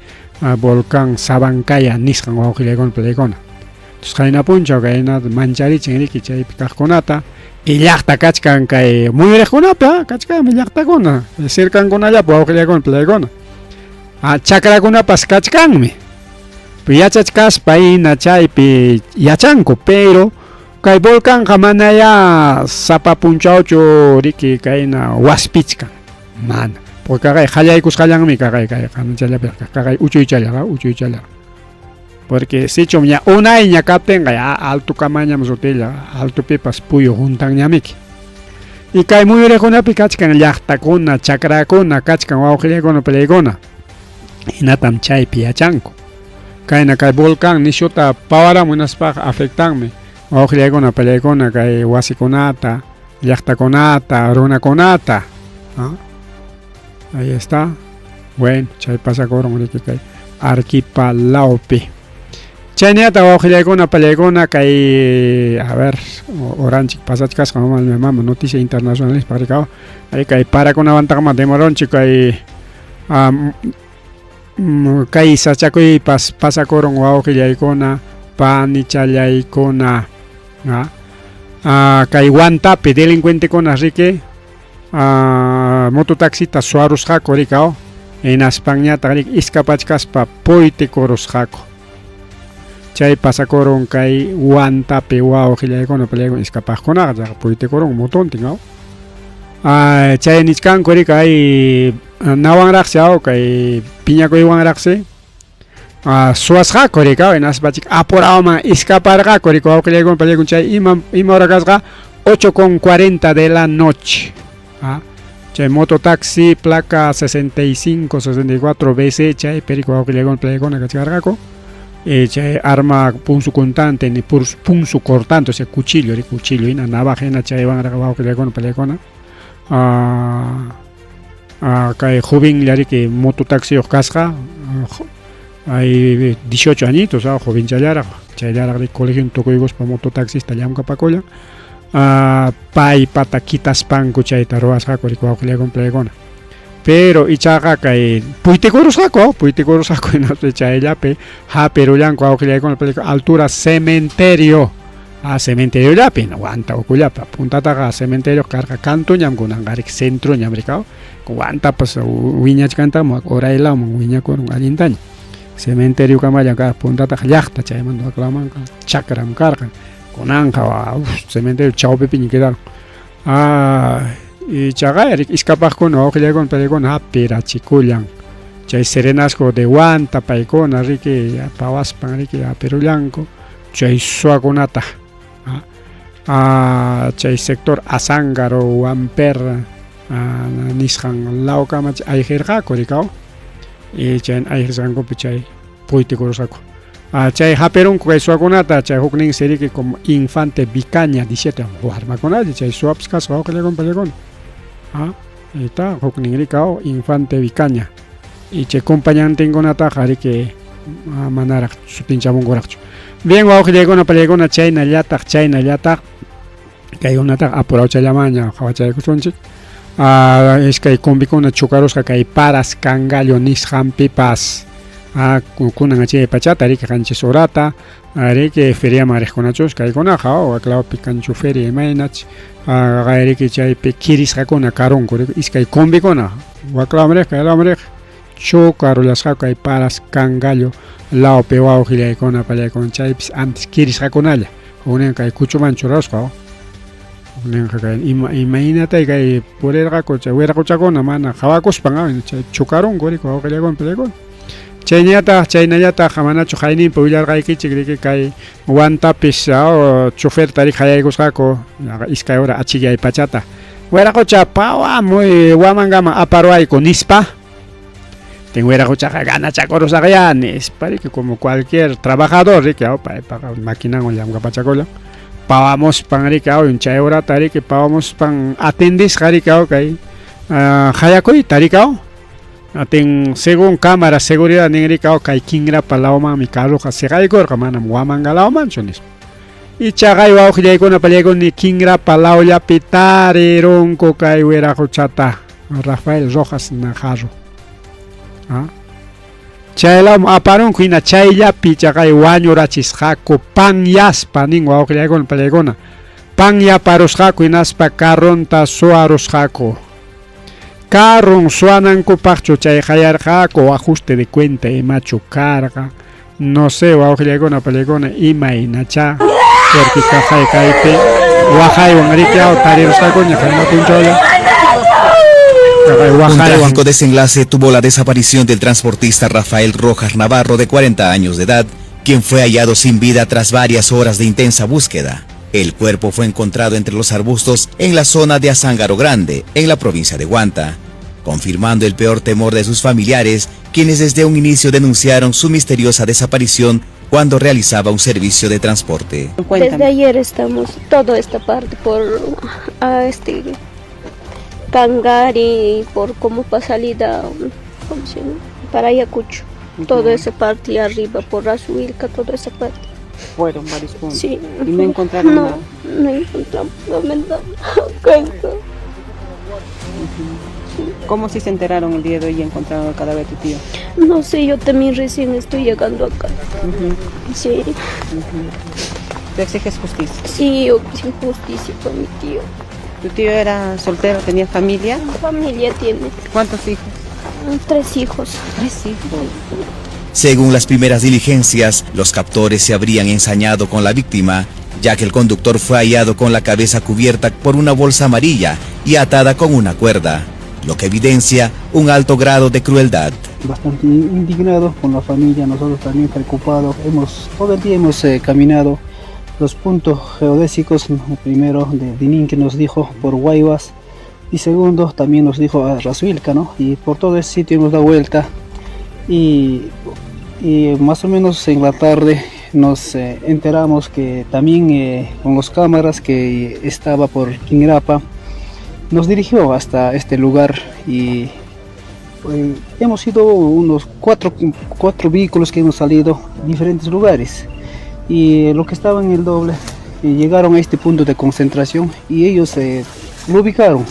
volcán Sabancaya nisqan wawqillaykuna palaykuna. Entonces qayna punchaw kayna mancharichin riki chaypi kaqkunata y llaqta kachkan kay muyuriqkunapi kachkanmi llaqtakuna cercankunallapi wawqillaykuna palaykuna. Chakrakunapas kachkanmi. Yachachkaspa hina chaypi yachanku, pero kay volcanqa manayá sapa punchawchu riki kayna waspichkan, mana. Porque kaqay qallaykusqallanmi kaqay kay qanchallapi kaqay uchuychallaqa uchuychallaqa. Porque sichum ña unayña kaptinqa ya altukamañam sutilla, altupipas puyu huntanñamiki. Y kay muyuriqkunapi kachkan llaqtakuna, chakrakuna, kachkan wawqillaykuna palaykuna. Hinatam chaypi yachanku. Kayna kay volcán nishuta pawaramun hinaspaqa afectanmi wawqillaykuna palaykuna kay wasikunata, llaqtakunata, runakunata. Ahí está. Bueno, chay pasakurun riki kay Arequipa lawpi. Chaynata wawqillaykuna palaykuna kay a ver oranchik pasachkasqa mama noticia internacional nispa rikaw. Ay kay parakunawantaqma demoronchik kay kay sachakuypas pasakurun wawqillaykuna panichallaykuna kay Huantapi delincuentekuna riki mototaxita suwarusqaku rikaw hinaspanñataq riki iskapachkaspa puytikurusqaku. Chay pasakurun kay Huantapi wawqillaykuna palaykuna iskapaqkunaqa chaqa puytikurun motontin aw. Chay nichkanku riki ay nawanraqsi aw kay piñakuywanraqsi suwasqaku riki aw hinaspa chik apurawman iskaparqaku riki wawqillaykuna palaykuna chay ima hora kasqa 8:40 de la noche. Chay mototaxi placa 65 64 BC chay perico wawqillaykuna palaykuna kachkarqaku. Chay arma punzo contante ni punzo cortante, o sea cuchillo, cuchillo hina navaja hina chaywanraq wawqillaykuna palaykuna. Kay jovenlla riki mototaxiyuq kasqa hay 18 añitos jovenchallaraq chayllaraq riki colegio tukuykuspa mototaxista llamkapakullan paypata kitaspanku chayta ruwasqaku riki wawqillaykuna palaykuna. Pero ichaqa kay puytikurusqaku puytikurusqaku hinaspa chayllapi hapirullanku wawqillaykuna palaykuna altura cementerio cementeriollapi Huanta ukullapi puntataqa cementerio karqa kantuñam kunanqa riki centroñam rikaw Huantapas wiñachkantam uraylawman wiñakurun allintaña cementerio kamallam karqa puntataqa llaqta chaymanta waklamanqa chakram karqa kunanqa cementerio chawpipiña quedaron ichaqa iskapaqkuna wawqillaykuna palaykuna hapirachikullan chay serenazgo de Huanta paykuna riki pawaspan riki hapirullanku chay suwakunata chay sector Azángaro Wamper nisqan lawkama ayqirqaku rikaw y chay ayqisqankupi chay puytikurusqaku. Chay hapirunku kay suwakunata, chay hukninsi riki como Infante Vicaña 17 warmakunalla chay suwapas kasqa wawqillakuna pallakuna. Está huknin rikao Infante Vicaña. Y chay compañantinkunataqa riki manaraq sutinchamunkuraqchu. Bien wawqillaykuna pallaykuna chaynallataq chaynallataq kaykunataqa apurawchallamaña qhawachaykusunchik. Iskay combikuna chukarusqa kay Paras Cangallo nisqanpipas. Kunan chay pachata riki 7 horata riki feriaman riqkunachus kaykunaqa waklawpi kanchu feria imaynach riki chaypi kirisqakuna karunku riki iskay combikuna waklawman riq kaylawman riq chukarullasqaku kay Paras Cangallo lawpi wawqillaykuna pallaykuna chaypis antes kirisqakunalla hukninqa kay kuchuman churasqa hukninqa kay imaynatay kay purirqaku chay wiraqochakuna mana qhawakuspan chay chukarunku riki wawqillaykuna pallaykuna. Chaynallataq chaynallataq manachu qayninpi willarqaykichik riki kay Wantapis choferta riki qayaykusqaku 2 hora achikyay pachata wiraqocha pawamuy Huamangaman aparuayku nispa tin wiraqochaqa ganachakurusaqya nispa riki como cualquier trabajador riki paypaqa maquinanwan llamkapachakullan pawamuspan riki chay horata riki pawamuspan atendisqa riki kay qayakuyta riki Atin según cámara seguridad ninrika kay Quingrapa lawmanmi carroqa siqaykurqa manam Huamanga lawmanchu nispa. Ichaqa wawqillaykuna pallaykuna Quingrapa lawllapi tarirunku kay wiraqochata Rafael Rojas Najarro. Chay lawman aparunku hina chayllapi chaqay wañurachisqaku panyaspa nin wawqillaykuna pallaykuna. Panyaparusqaku hinaspa carronta suwarusqaku. Carron suwanankupaqchu chay qayarqaku ajuste de cuenta imachu karqa. No sé wawqillaykuna pallaykuna imaynachá porque kaqay kaypi waqaywan riki tarirusqakuña qayna punchawlla. Un trágico desenlace tuvo la desaparición del transportista Rafael Rojas Navarro, de 40 años de edad, quien fue hallado sin vida tras varias horas de intensa búsqueda. El cuerpo fue encontrado entre los arbustos en la zona de Azángaro Grande, en la provincia de Huanta, confirmando el peor temor de sus familiares, quienes desde un inicio denunciaron su misteriosa desaparición cuando realizaba un servicio de transporte. Desde ayer estamos toda esta parte por Cangari, por como para salida, ¿cómo se llama? Para Ayacucho. Toda esa parte arriba, por Razuilca, toda esa parte. Fueron varios puntos. Sí. ¿Y no encontraron No, nada? no encontramos, no me dan cuenta. ¿Cómo si se enteraron el día de hoy y encontraron el cadáver de tu tío? No sé, yo también recién estoy llegando acá. Sí. ¿Tú exiges justicia? Sí, yo exijo justicia para mi tío. ¿Tu tío era soltero, tenía familia? Familia tiene. ¿Cuántos hijos? 3 hijos. 3 hijos. Según las primeras diligencias, los captores se habrían ensañado con la víctima, ya que el conductor fue hallado con la cabeza cubierta por una bolsa amarilla y atada con una cuerda, lo que evidencia un alto grado de crueldad. Bastante indignados con la familia, nosotros también preocupados. Todo el día hemos caminado los puntos geodésicos, primero de Dinin, que nos dijo por Guayvas, y segundo también nos dijo a Razuilca, ¿no? Y por todo ese sitio hemos dado vuelta y más o menos en la tarde nos enteramos que también con las cámaras que estaba por Quingrapa nos dirigió hasta este lugar y hemos sido unos cuatro vehículos que hemos salido de diferentes lugares y lo que estaba en el doble llegaron a este punto de concentración y ellos lo ubicaron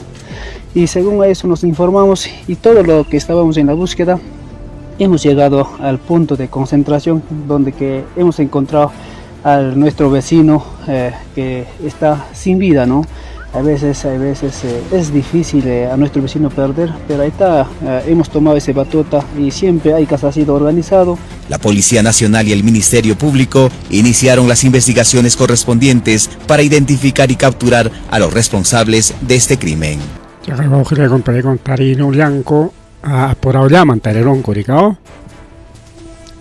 y según a eso nos informamos y todo lo que estábamos en la búsqueda hemos llegado al punto de concentración donde que hemos encontrado a nuestro vecino que está sin vida, ¿no? A veces es difícil a nuestro vecino perder, pero ahí está, hemos tomado esa batuta y siempre hay que ha sido organizado. La Policía Nacional y el Ministerio Público iniciaron las investigaciones correspondientes para identificar y capturar a los responsables de este crimen.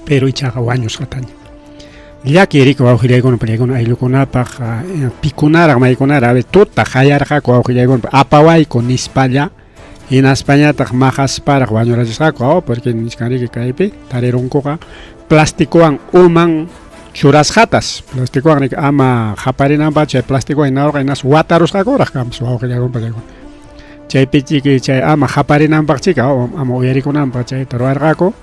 Pero Llaki riki wawqillaykuna pallaykuna ayllukunapaq pikunaraq maykunaraq a ver tuta hayarqaku wawqillaykuna apawayku nispalla Hinaspañataq maqasparaq wañurachisqaku, aw, porque nichkan riki kaypi tarirunkuqa plastikuwan uman churasqatas, plastikuwan riki ama qaparinanpaq chay plastikuwan hinarurqa hinas watarusqakuraq kampas wawqillaykuna pachaykuna. Chaypi chiki chay ama qaparinanpaq chika, ama uyarikunanpaq chayta ruwarqaku.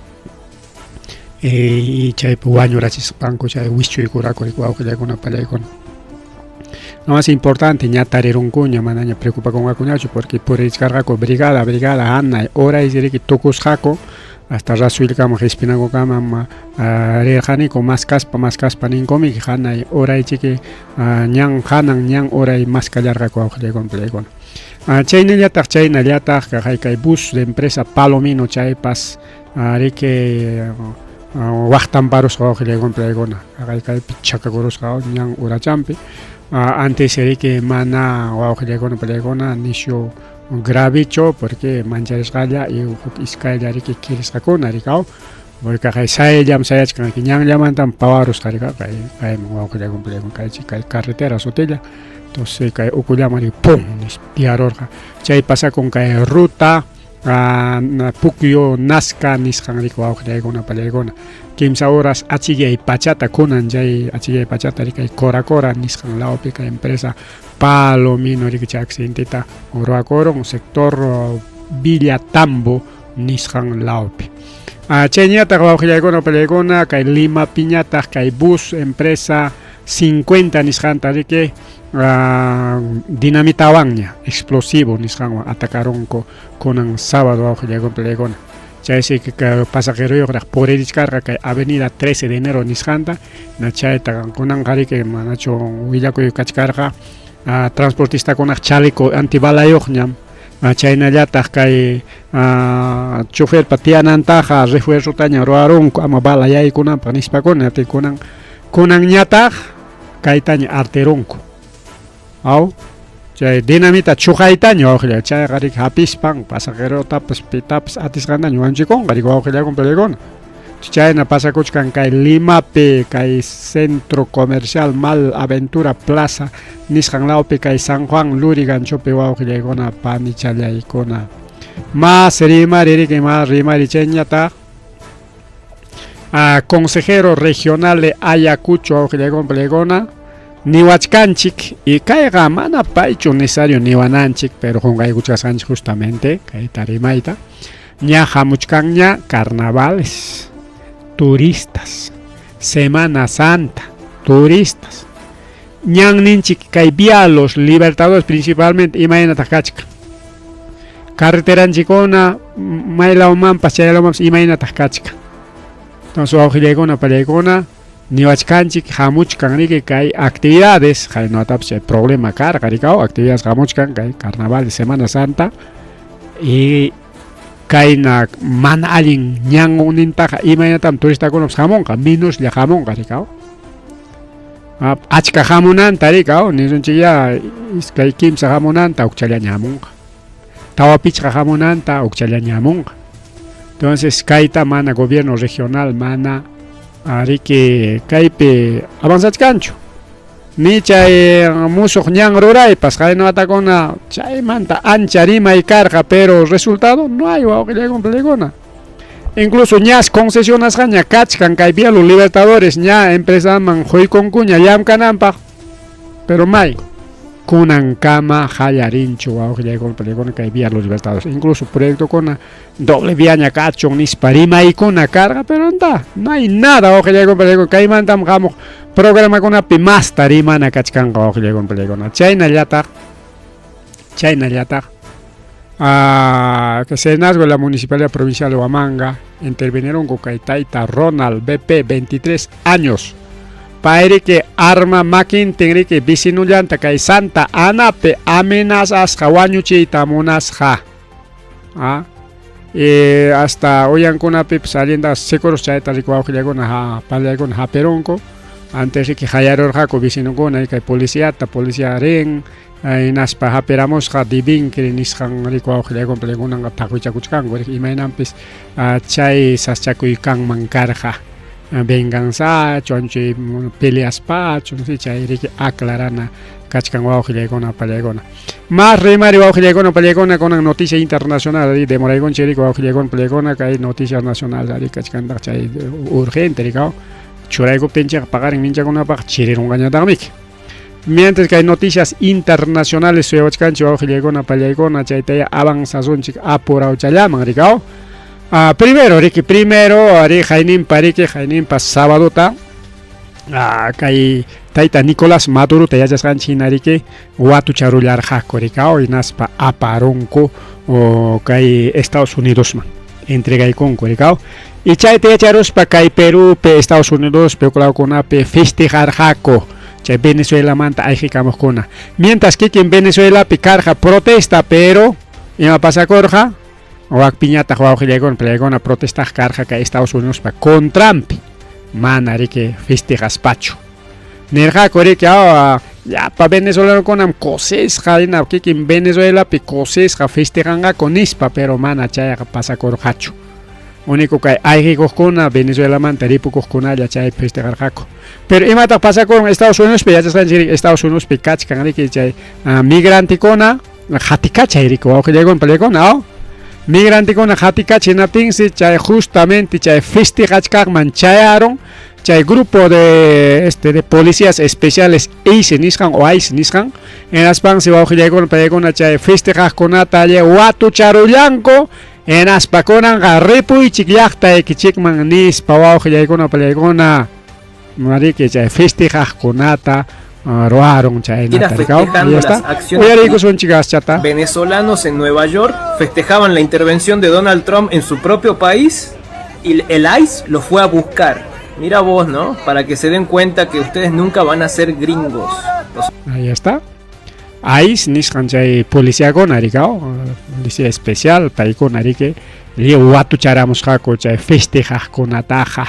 Y chaypi wañurachispanku chay wischuykurqaku riki wawqillaykuna pallaykuna. Lo más importante ña tarirunkuña manaña preocupakunqakuñachu porque purichkarqaku brigada brigada hanay horay riki tukusqaku hasta rasuylkama qispinankukama rirqaniku maskaspa maskaspa ninkumi hanay horay chiki ñan hanan ñan horay maskallarqaku wawqillaykuna pallaykuna. Chaynallataq chaynallataq kay kay bus de empresa Palomino chaypas riki waqtamparusqa wawqillaykuna pallaykuna kay kaypi chakakurusqa ñan urachampi. Antes riki mana wawqillaykuna pallaykuna nishu gravichu porque mancharisqalla y huk iskaylla riki kirisqakuna rikaw porque kay sayllam sayachkan ñanllamantam pawarusqa rikaw kay kayman wawqillaykuna pallaykuna kay kay carretera sutilla entonces kay ukullaman riki pum nispa tiyarurqa chay pasakun kay ruta Pukyu Nazca nisqan riki wawqillaykuna pallaykuna kimsa horas achikyay pachata kunan chay achikyay pachata riki kay Cora Cora nisqan lawpi kay empresa Palomino riki chay accidenteta ruwakurun sector Villa Tambo nisqan lawpi. Chayñataq wawqillaykuna pallaykuna kay Limapiñataq kay bus empresa 50 nisqanta riki dinamitawanña explosivo nisqanwan atacarunku kunan sábado wawqillaykuna pallaykuna. Chaysi pasajeroyuqraq puririchkarqa kay avenida 13 de enero nisqanta na chayta kunanqa riki manachu willakuy kachkarqa transportistakunaq chaleco antibalayuqñam chaynallataq kay choferpa tiyanantaqa refuerzotaña ruwarunku ama bala yaykunanpaq nispakuna kunan kunanñataq kaytaña arterunku aw chay dinamita chuqaytaña wawqilla chayqa riki hapispan pasajerotapas pitapas atisqantaña wanchikunqa riki wawqillaykuna pallaykuna. Chayna pasakuchkan kay Limapi kay Centro Comercial Mal Aventura Plaza nisqan lawpi kay San Juan Luriganchopi wawqillaykuna panichallaykuna. Mas rimari riki mas rimari chayñataq consejero regional de Ayacucho wawqillaykuna pallaykuna niwachkanchik y kayqa mana paychu necesario niwananchik pero qunqaykuchkasqanchik justamente kayta rimayta ña hamuchkanña carnavales turistas Semana Santa turistas ñanninchik kay vía Los Libertadores principalmente imaynataq kachkan carreteranchikkuna maylawmanpas chaylawmanpas imaynataq kachkan entonces wawqillaykuna pallaykuna niwachkanchik hamuchkan riki kay actividades qaynatapas chay problema karqa rikaw actividades hamuchkan kay carnaval de Semana Santa y kayna mana allin ñannintaqa imaynatam turistakunapas hamunqa menoslla hamunqa rikaw achka hamunanta rikaw nisunchikya iskay kimsa hamunanta hukchallaña hamunqa tawa pichqa hamunanta hukchallaña hamunqa entonces kayta mana gobierno regional mana riki kaypi avanzachkanchu ni chay musuq ñan ruraypas qaynawatakuna chaymanta ancha rimay karqa pero resultado no hay wawqillaykuna pallaykuna incluso ñas concesionasqaña kachkan kay vía Los Libertadores ña empresaman quykunkuña llamkananpaq pero may kunankama qallarinchu wawqillaykuna pallaykuna kay vía Los Libertadores incluso proyectokuna doble viaña kachun nispa rimaykuna karqa pero nda no hay nada wawqillaykuna pallaykuna kaymantam hamuq programakunapi masta rimana kachkanqa wawqillaykuna pallaykuna chaynallataq chaynallataq que Serenazgo de la Municipalidad Provincial de Huamanga intervinieron con kay tayta Ronald BP 23 años payriki arma makintin riki vecinullanta kay Santa Anapi amenazasqa wañuchiyta munasqa y hasta uyankunapipas allinta seguros chayta riki wawqillaykuna pallaykuna hapirunku antes riki hayarurqaku vecinukuna kay policiata policía rin hinaspa hapiramusqa divincri nisqan riki wawqillaykuna paykunanqa taqwichakuchkanku riki imaynanpis chay sasachakuy kanman karqa venganzachu anchuy peleaspachu chay riki aclarana Kachkan wawqillaykuna pallaykuna. Más rimari wawqillaykuna pallaykuna kunan noticia internacional ari demoraykunchik riki wawqillaykuna pallaykuna kay noticias nacional ari kachkantaq chay urgente rikaw churaykuptinchikqa paqarin minchakunapaq chirirunqañataqmiki. Mientras kay noticias internacionales suyawachkanchik wawqillaykuna pallaykuna chaytaya avanzasunchik apurawchallaman rikaw. Ah, primero riki primero ari hayninpa riki hayninpa sabadota ah, kay tayta Nicolás Madurota yachasqanchik hina riki watucharullarqaku rikaw hinaspa aparunku kay Estados Unidosman entregaykunku rikaw y chayta yacharuspa kay Perúpi Estados Unidospi huk lawkunapi festejarqaku chay Venezuelamanta ayqikamuqkuna mientras kikin Venezuelapi karqa protesta pero ima pasakurqa wakpiñataq wawqillaykuna pallaykuna protestaq karqa kay Estados Unidospa contranpi mana riki festejaspachu nirqaku riki llapa venezolanokunam kusisqa hina kikin Venezuelapi kusisqa festejanqaku nispa pero mana chayqa pasakurqachu único kay ayqikuqkuna Venezuelamanta ripukuqkunalla chay festejarqaku pero imataq pasakurun Estados Unidospi yachasqanchik Estados Unidospi kachkan riki chay migrantekuna qatikachay riki wawqillaykuna pallaykuna aw migrantekuna qatikachay hinaptinsi chay justamente chay festejachkaqman chayarun chay grupo de este de policías especiales ICE nisqan o ICE nisqan hinaspansi wawqillaykuna pallaykuna chay festejaqkunata watucharullanku hinaspa kunanqa ripuychik llaqtaykichikman nispa wawqillaykuna pallaykuna mariki chay festejaqkunata ruwarun Era chaynata festejando ahí las está acciones uyariykusunchik aschata venezolanos en Nueva York festejaban la intervención de Donald Trump en su propio país y el ICE lo fue a buscar. Mira vos, ¿no? Para que se den cuenta que ustedes nunca van a ser gringos. Los ahí está ICE nisqan chay policiakuna rikaw policía especial paykuna riki lliw watucharamusqaku chay festejaqkunataqa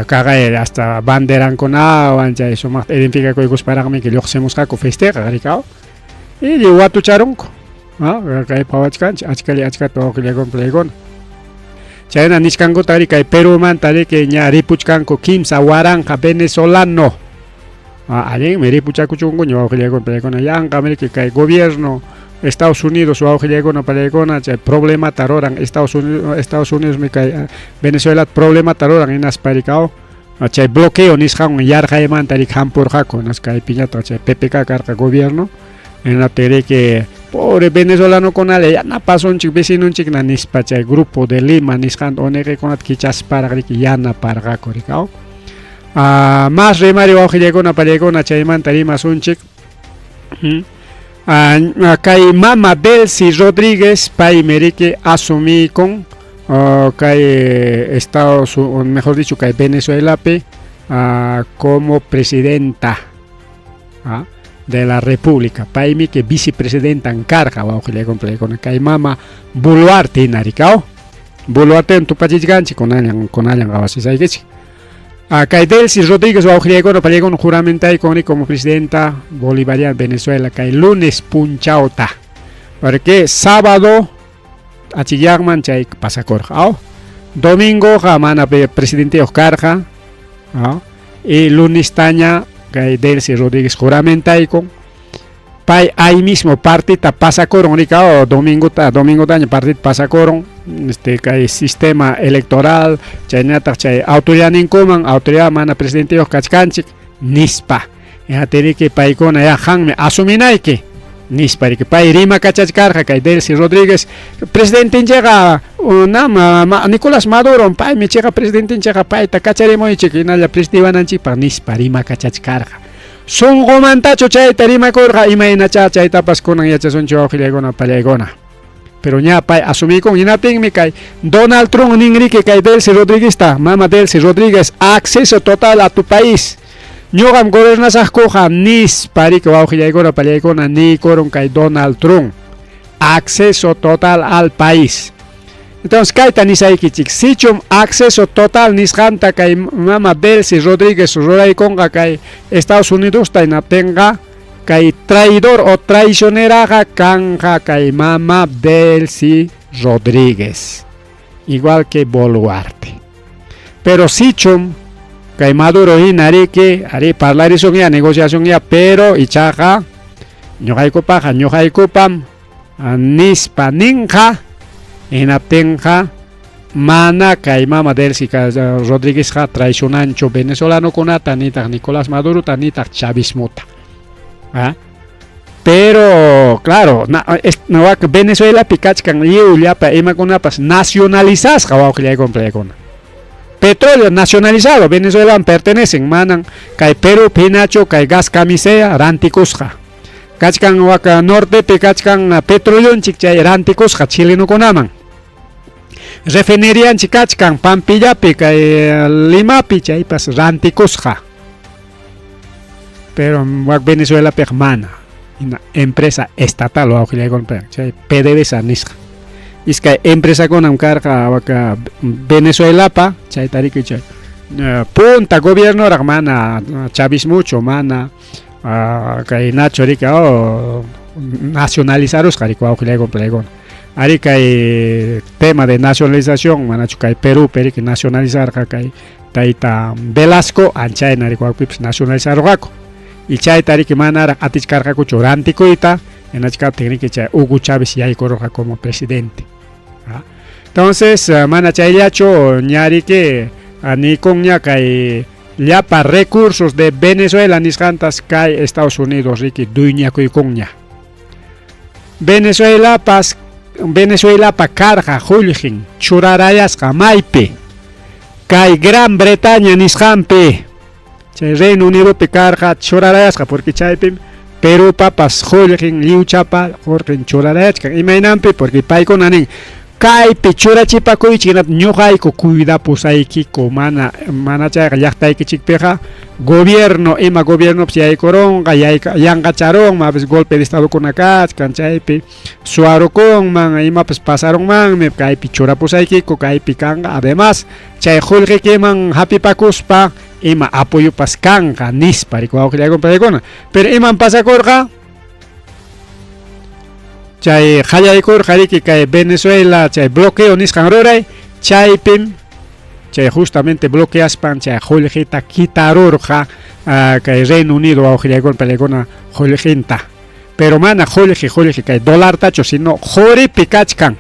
kaqay hasta banderankunawan chay sumaqta identificakuykusparaqmi lluqsimusqaku festejaq rikaw y lliw watucharunku kay phawachkanchik achkalla achkata wawqillaykuna pallaykuna chayna nichkankuta riki kay Perumanta riki ña ripuchkanku 3000 venezolano allinmi ripuchakuchunkuña wawqillaykuna pallaykuna yanqam riki kay gobierno Estados Unidos wawqillaykuna pallaykuna chay problemata ruran Estados Unidos Estados Unidosmi kay Venezuelata problemata ruran hinaspa rikaw chay bloqueo nisqanwan yarqaymanta riki hampurqaku hinaspa kaypiñataq chay PPK karqa gobierno hinaptin riki pobre venezolanokunalla yanapasunchik vecinonchikna nispa chay grupo de Lima nisqanta ONGkunata kichasparaq riki yanaparqaku rikaw más rimari wawqillaykuna pallaykuna chaymanta rimasunchik kay mama Delcy Rodríguez paymi riki asumikun kay Estados mejor dicho kay Venezuelapi como presidenta de la República paymi que vicepresidentan karqa wawqillaykuna pallaykuna kay mama Boluarte hina rikaw Boluartewan tupachichkanchik kunallan kunallan qawasisaykichik kay Delcy Rodríguez wawqillaykuna pallaykuna juramentayku como presidenta bolivariana Venezuela kay lunes punchawta porque sábado achikyaqman chay pasakurqa aw domingoqa mana presidenteyuq karqa y lunestaña kay Delcy Rodríguez juramentayku pay ahí mismo partita pasakurun rikaw domingota domingotaña partita pasakurun este kay sistema electoral chaynataq chay autoridadninkuman autoridad mana presidenteyuq kachkanchik nispa riki paykuna ya qanmi asuminayki nispa riki pay rimakachachkarqa kay Delcy Rodríguez presidentinchikqa nama Nicolás Maduro paymi chiqa presidentinchikqa payta kacharimuychik hinalla presidentiwananchikpaq nispa rimakachachkarqa sunqumantachu chayta rimakurqa imaynachá chaytapas kunan yachasunchik wawqillaykuna pallaykuna pero ña pay asumikun hinaptinmi kay Donald Trump ninriki kay Delcy Rodríguezta mama Delcy Rodríguez acceso total a tu país ñuqam gobernasaqkuqa nispa riki wawqillaykuna pallaykuna niykurun kay Donald Trump acceso total al país entonces kayta nisaykichik sichum acceso total nisqanta kay mama Delcy Rodríguez ruraykunqa kay Estados Unidosta hinaptinqa kay traidor o traicioneraqa kanqa kay mama Delcy Rodríguez igual que Boluarte pero sichum Kay Maduro hina riki, arí parlarisunya, negociacionya, pero ichaqa ñuqaykupaqa ñuqaykupam nispa ninqa, hinaptinqa mana kay mama Delcy Rodríguezqa traicionanchu venezolanokunata, nitaq Nicolás Madurota, nitaq chavismota. ¿Ah? Pero, claro, na, es, no, Venezuelapi kachkan lliw llapa imakunapas nacionalizasqa wawqillaykuna playkuna. Petróleo nacionalizado, Venezuelaman pertenecen, manan kay Perú hinachu kay gas camisea rantikusqa. Kachkan waka nortepi kachkan petroleonchik chay rantikusqa chilenokunaman. Refinerianchik kachkan Pampillapi kay Limapi chaypas rantikusqa. Pero wak Venezuelapiqa mana. Ina empresa estatal wawqillaykuna chay PDVSA nisqa. Iskay empresakunam karqa waka Venezuelapa chayta rikuy chay punta gobiernoraq mana chavismuchu mana kay Nacho riki oh, nacionalizarusqa riki wawqillaykuna playkuna. Ari kay tema de nacionalización manachu kay Perúpi riki nacionalizarqa kay tayta Velasco anchayna riki wakpipas nacionalizarurqaku. Y chayta riki manaraq atichkarqakuchu rantikuyta hinachkaptin riki chay Hugo Chávez yaykururqa como presidente. Entonces mana chayllachu ña riki nikunña kay llapa recursos de Venezuela nisqantas kay Estados Unidos riki dueñakuykunña. Venezuelapas Venezuelapa karqa qullqin churarayasqa maypi kay Gran Bretaña nisqanpi chay Reino Unidopi karqa churarayasqa porque chaypim Perúpapas qullqin lliwchapa qullqin churarayachkan imaynanpi porque paykuna nin kaypi churachipakuychik hinaptin ñuqayku cuidapusaykiku mana mana chayqa llaqtaykichikpiqa gobierno ima gobiernopas yaykurunqa yanqacharunman a veces golpe de estadokuna kachkan chaypi suwarukunman imapas pasarunmanmi kaypi churapusaykiku kaypi kanqa además chay qullqikiman hapipakuspa ima apoyopas kanqa nispa riki wawqillaykuna paykuna pero imam pasakurqa chay qallaykurqa riki kay Venezuela chay bloqueo nisqan ruray chaypim chay justamente bloqueaspan chay qullqita quitarurqa kay Reino Unido wawqillaykuna paykuna qullqinta pero mana qullqi qullqi kay dolartachu sino quripi kachkan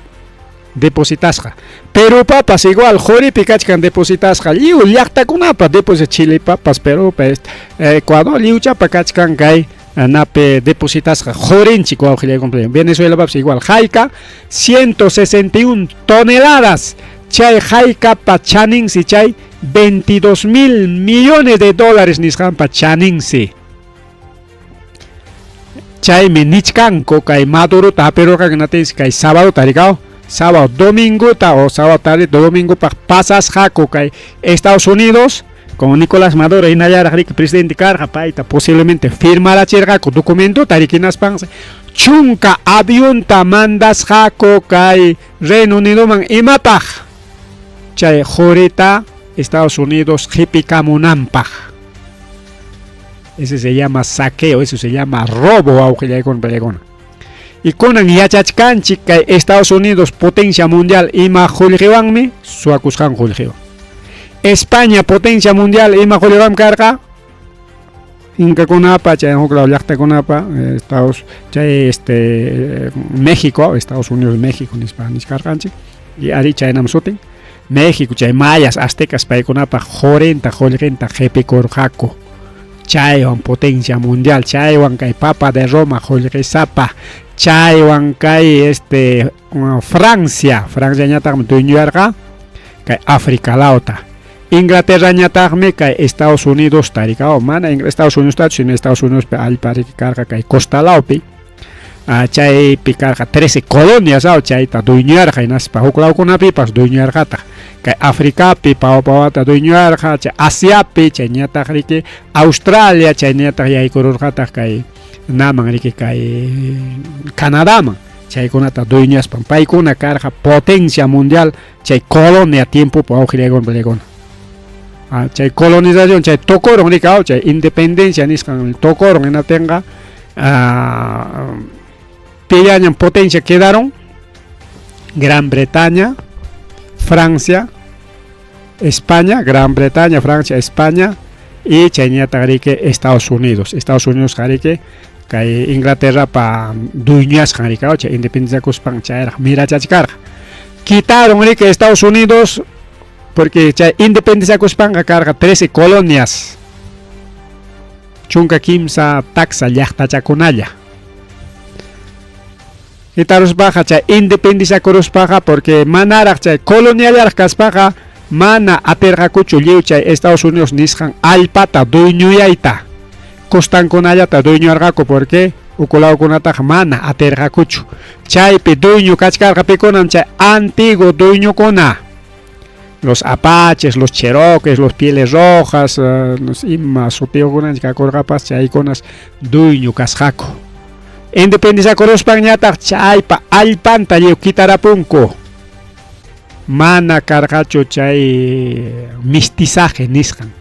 depositasqa. Perúpapas igual quripi kachkan depositasqa lliw llaqtakunapa deposit Chilepapas Perúpa Ecuador lliwchapa kachkan kay nape depositasqa qurinchik wawqillaykuna Venezuelapapas igual hayka 161 toneladas chay haykapa chaninsi chay 22 mil millones de dólares nisqanpa chaninsi. Chaymi nichkanku kay Madurota hapirurqaku hinaptinsi kay sábado rikaw sábado domingota o sábado tarde domingopaq pasasqaku kay Estados Unidos con Nicolás Maduro hinallaraq riki presidente karqa payta posiblemente firmarachirqaku documentota riki hinaspansi chunka avionta mandasqaku kay Reino Unidoman imapaq chay qurita Estados Unidos qhipikamunanpaq. Ese se llama saqueo, eso se llama robo wawqillaykuna paykuna. Y kunan yachachkanchik kay Estados Unidos potencia mundial ima qullqiwanmi suwakusqan qullqiwan. España potencia mundial ima qullqiwanmi karqa inkakunapa chay huk law llaqtakunapa Estados chay este México, Estados Unidos México nispa nichkarqanchik y ari chaynam sutin México chay mayas aztecas paykunapa qurinta qullqinta qipikurqaku chaywan potencia mundial chaywan kay Papa de Roma qullqisapa chaywan kay este Francia Franciañataqmi dueñoyarqa kay África lawta Inglaterrañataqmi kay Estados Unidos tarikaw mana Estados Unidos tachu sino Estados Unidospi allpa riki karqa kay costa lawpi chaypi karqa 13 colonias aw chayta dueñoyarqa hinaspa huk lawkunapipas dueñoyarqataq kay Africapi pawa pawata dueñoyarqa chay Asiapi chayñataq riki Australia chayñataq yaykururqataq kay naman riki kay Canadaman chaykunata dueñaspan paykuna karqa potencia mundial chay colonia tiempopi wawqillaykuna chay colonización chay tukurun riki aw chay independencia nisqan tukurun hinaptinqa pillañam potencia quedaron Gran Bretaña, Francia, España, Gran Bretaña, Francia, España y chayñataq riki Estados Unidos. Estados Unidos riki kay Inglaterrapa dueñasqan riki, chay independizakuspan chayraq mirachachkarqa. Quitaron riki Estados Unidos porque chay independizakuspanqa karqa 13 colonias. 13 taksa llaqtachakunalla. Quitaruspaqa chay independizakuruspaqa porque manaraq chay coloniallaraq kaspaqa mana atirqakuchu lliw chay Estados Unidos nisqan allpata dueñoyayta. Costankunallata dueñoarqaku porque ukulawkunataqa mana atirqakuchu. Chaypi dueño kachkarqa pikunam chay antiguo dueñokuna. Los apaches, los cherokees, los pieles rojas, los ima sutiyuqkuna kakurqapas chaykunas dueño kasqaku. Independizakuruspanñataq chaypa allpanta lliw kitarapunku. Mana karqachu chay mestizaje nisqan.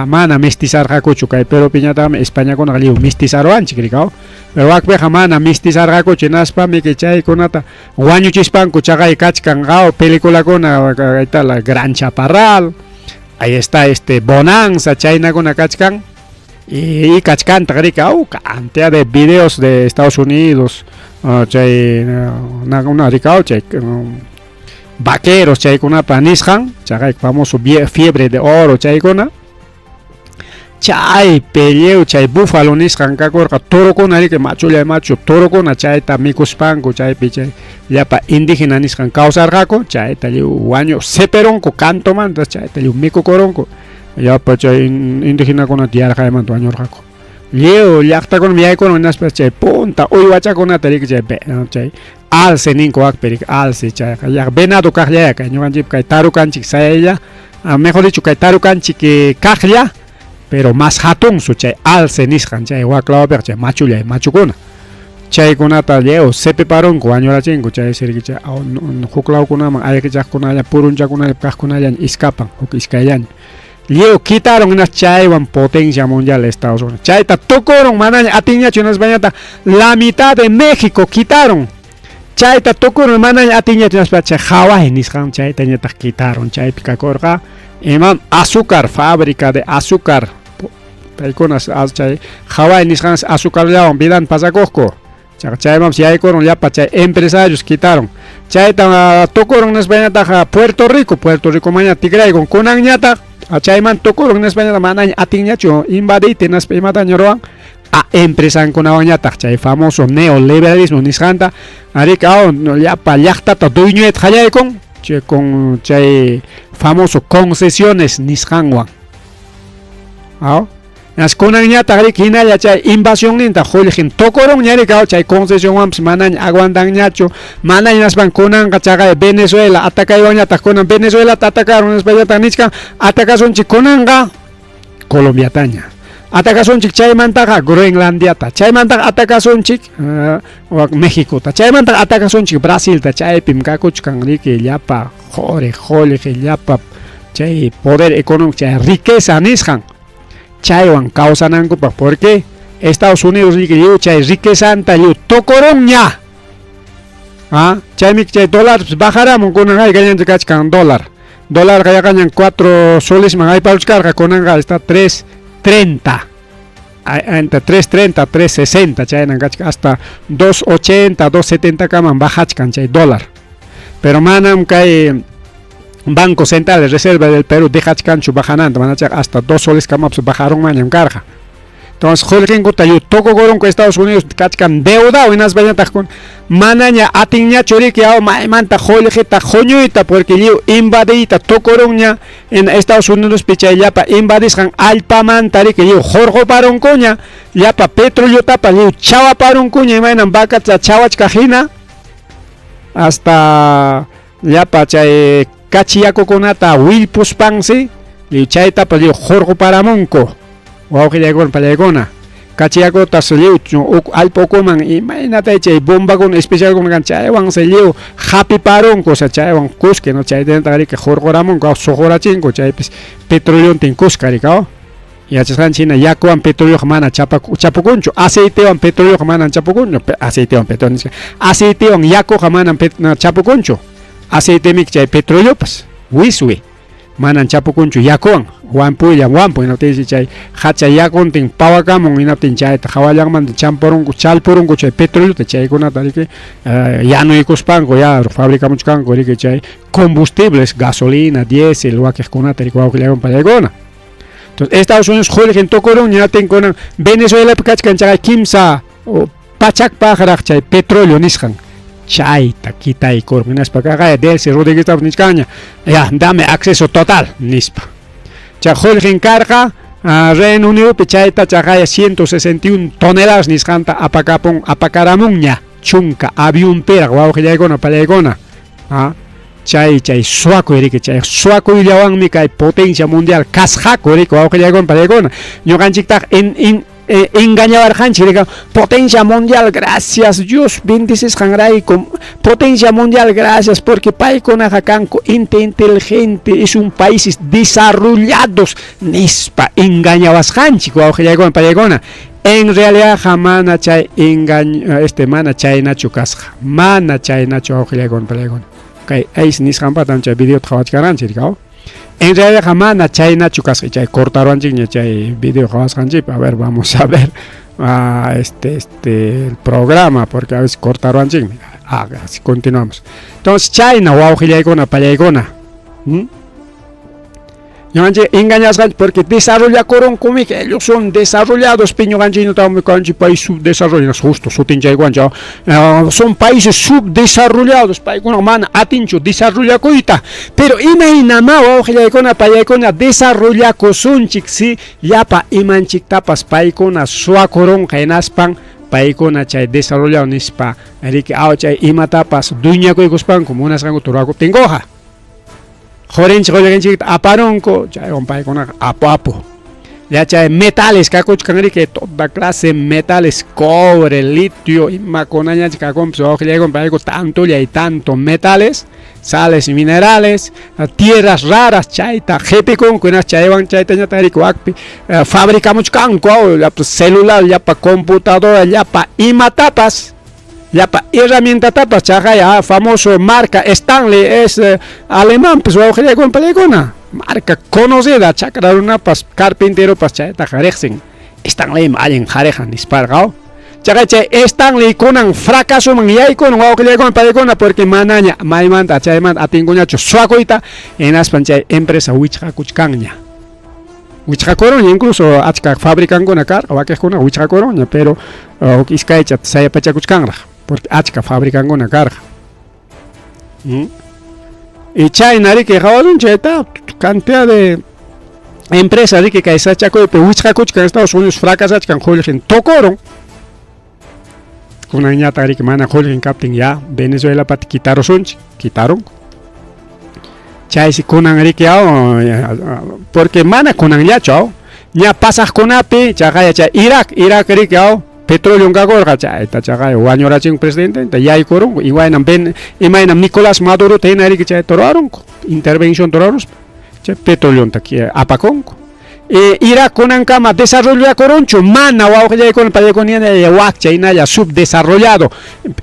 Mana mestizarqakuchu kay Perupiñataqmi Españakunaqa lliw mestizaruwanchik rikaw. Pero wakpiqa mana mestizarqakuchu hinaspami que chaykunata wañuchispanku chaqay kachkan qaw peliculakuna kayta la Gran Chaparral, ahí está este Bonanza chaynakuna kachkan y kachkantaq rikaw cantidad de videos de Estados Unidos chay una rikaw chay vaqueros chaykunapa nisqan chaqay famoso fiebre de oro chaykuna. Chay pelleu chay búfalo nisqan kakurqa torokuna riki machulla machu torokuna chayta mikuspanku chaypi chay llapa indígena nisqan kawsarqaku chayta lliw wañu seperonku cantomanta chayta lliw mikukurunku llapa chay indigenakuna yarqaymanta wañurqaku. Lliw llaqtakuna yaykurun hinaspa chay punta uywachakunata riki chay chay alce ninku wakpi riki alce chayqa llaq venado kaqllaya kay ñuqanchikpi kay tarukanchik sayaylla, mejor dicho kay tarukanchik kaqlla pero más hatunsu chay alce nisqan chay waklawpiqa chay machulla machukuna. Chaykunata lliw sepiparunku wañurachinku chay sirki chay huklawkunaman ayqichaqkunalla purunchakunalla kaqkunalla iskapan huk iskayllaña. Lliw quitaron hinas chaywan potencia mundial Estados Unidos. Chayta tukurun manaña atinñachu hinaspañata la mitad de México quitaron. Chayta tukurun manaña atinñachu hinaspa chay Hawái nisqan chayta ñataq quitaron chaypi kakurqa imam azúcar, fábrica de azúcar. Paykunas chay Hawái nisqan azucarllawan vidan pasakuqku. Chaymanpas yaykurun llapa chay empresarios quitaron. Chayta tukurun nispañataq Puerto Rico, Puerto Rico maña tikraykun kunanñataq chayman tukurun nispañataq manaña atinñachu invadiyta hinaspa imataña ruwan a empresankunawanñataq chay famoso neoliberalismo nisqanta arika llapa llaqtata dueñoyta qallaykun chay con chay famoso concesiones nisqanwan. Nas kunanñataq riki hinalla chay invasionninta qullqin tukurunña riki chay concesionwanpas manaña aguantanñachu manaña hinaspan kunanqa chaqay Venezuela atakaywanñataq kunan Venezuelata atakaron nispañataq nichkan atakasunchik kunanqa Colombiataña atakasunchik chaymantaqa Groenlandiata chaymantaqa atakasunchik Mexicota chaymantaqa atakasunchik Brasilta chaypim kakuchkan riki llapa quri qullqi llapa chay poder económico chay riqueza nisqan chaywan kawsanankupaq porque Estados Unidos riki lliw chay riquezanta lliw tukurunña. Chaymi chay dólar bajaramun kunan haykañanchik kachkan dólar. Dólar yaqañan 4 solisman ayparuchkarqa kunanqa está 3.30. Entre 3.30, 3.60 chaynan kachkan hasta 2.80, 2.70 kaman bajachkan chay dólar. Pero manam kay Banco Central de Reserva del Perú dejachkanchu bajananta manachaqa hasta 2 soles kamapas bajarunmanñam karqa. Entonces qullqinkuta lliw tukukurunku Estados Unidos kachkan deuda hinaspañataq kun manaña atinñachu riki maymanta qullqita huñuyta porque lliw invadiyta tukurunña en Estados Unidos chay llapa invadisqan allpamanta riki lliw hurquparunkuña llapa petroleotapas lliw chawaparunkuña imaynam vacata chawachkaq hina hasta llapa chay kachiyakukunata willpuspansi lliw chaytapas lliw hurquparamunku. Wawqillaykuna pallaykuna kachiyakutas lliw allpa ukuman imaynata chay bombakuna especialkuna kan chaywansi lliw hapiparunku, o sea chaywan kuska no chaytinataqa riki hurquramunku suqurachinku chaypis petroleontin kuska riki yachasqanchik hina yakuwan petroleoqa mana chapukunchu aceitewan petroleoqa mana chapukunchu aceitewan petróleo aceitewan yakuqa mana chapukunchu aceitemiki chay petroleopas wiswi. Manan chapukunchu yakuwan, wampuylla wampu, hinaptinsi chay hacha yakuntin pawakamun, hinaptin chayta hawallanmanta champurunku, challpurunku chay petrolota, chaykunata riki yanuykuspanku ya fabricamuchkanku riki chay combustibles, gasolina, diésel, wakiqkunata riki wawqillaywan pallaykuna. Entonces, Estados Unidos qullqin tukurun, hinaptin kunan Venezuelapi kachkan chay kimsa pachakpaqraq chay petróleo nisqan chayta kitaykurun, hinaspa kaqaya Delcy Rodrígueztapas nichkanña, ya, dame acceso total, nispa. Chay qullqin karqa Reino Unidopi chayta chaqaya 161 toneladas nisqanta apakapun, apakaramunña chunka avionpiraq wawqillaykuna pallaykuna. Chay chay suwakuy riki, chay suwakuyllawanmi kay potencia mundial kasqaku riki wawqillaykuna pallaykuna. Ñuqanchiktaq en en engañawarqanchik riki, potencia mundial, gracias Dios bendecisqanrayku, potencia mundial, gracias porque paykunaqa kanku ente inteligente, es un países desarrollados nispa engañawasqanchik wawqillaykuna pallaykuna. En realidadqa mana chay engaño, este mana chaynachu kasqa, mana chaynachu wawqillaykuna pallaykuna. Kay ACE nisqanpatam chay videota qhawachkaranchik riki. En realidadqa mana chaynachu kasqa, chay cortaruanchikña chay video qhawasqanchikpi. A ver, vamos a ver este el programa, porque a veces cortaruanchikmi. Así continuamos. Entonces, chayna wawqillaykuna pallaykuna. Ñuqanchik engañasqanchik porque desarrollakurunku, ellos son desarrollados, ñuqanchik kanchik país subdesarrollados, justo sutinchaykuwanchik, son países subdesarrollados, paykuna mana atinchu desarrollakuyta, pero imaynamá wawqillaykuna pallaykuna desarrollakusunchik si llapa imanchiktapas paykuna suwakurunqa, hinaspan paykuna chay desarrollado nispa riki aw chay imatapas dueñakuykuspanku munasqankuta rurakuptinkuqa. Qurinchik qullqinchikta aparunku, chaywan paykunaqa apu apu. Ya chay metales kakuchkan riki, toda clase metales, cobre, litio, imakunañachik kakunpas wawqillaykuna payku tantolla y tanto metales, sales y minerales, tierras raras, chayta qipikunku, hinas chaywan chaytañataq riki wakpi fabricamuchkanku, llapa celular, llapa computadora, llapa imatapas, llapa herramientatapas, chaqay famoso marca Stanley es alemán, pues wawqillaykuna pallaykuna, marca conocida, chakra runapas, carpinteropas chaytaqa riqsin, Stanley allin qhariqa nisparqa. Chaqay chay Stanley kunan fracasoman yaykunan wawqillaykuna pallaykuna, porque manaña maymanta chaymanta atinkuñachu suwakuyta, hinaspan chay empresa wichqakuchkanña. Wichqakuruña, incluso achka fabricankuna karqa, wakiqkuna wichqakuruña, pero huk iskaycha sayapachakuchkanraq, porque achka fabricankuna karqa. Y chayna riki qhawasun chayta cantidad de empresas riki kay sachakuypi wichqakuchkan Estados Unidos fracasachkan qullqin tukurun. Kunanñataq riki mana qullqin kaptin ya Venezuelapata kitarusunchik, kitarunku. Chaysi kunan riki porque mana kunanllachu ña pasaqkunapi chaqaya chay Irak, Irak riki petróleo kakurqa chayta chaqaya wañurachin presidente yaykurunku, iwaynam imaynam Nicolás Maduro hina riki chayta ruwarunku, intervención ruwaruspa chay petroleonta apakunku. Irak kunankama desarrollakurunchu, mana wawqillaykuna pallaykuna wakcha hinalla subdesarrollado.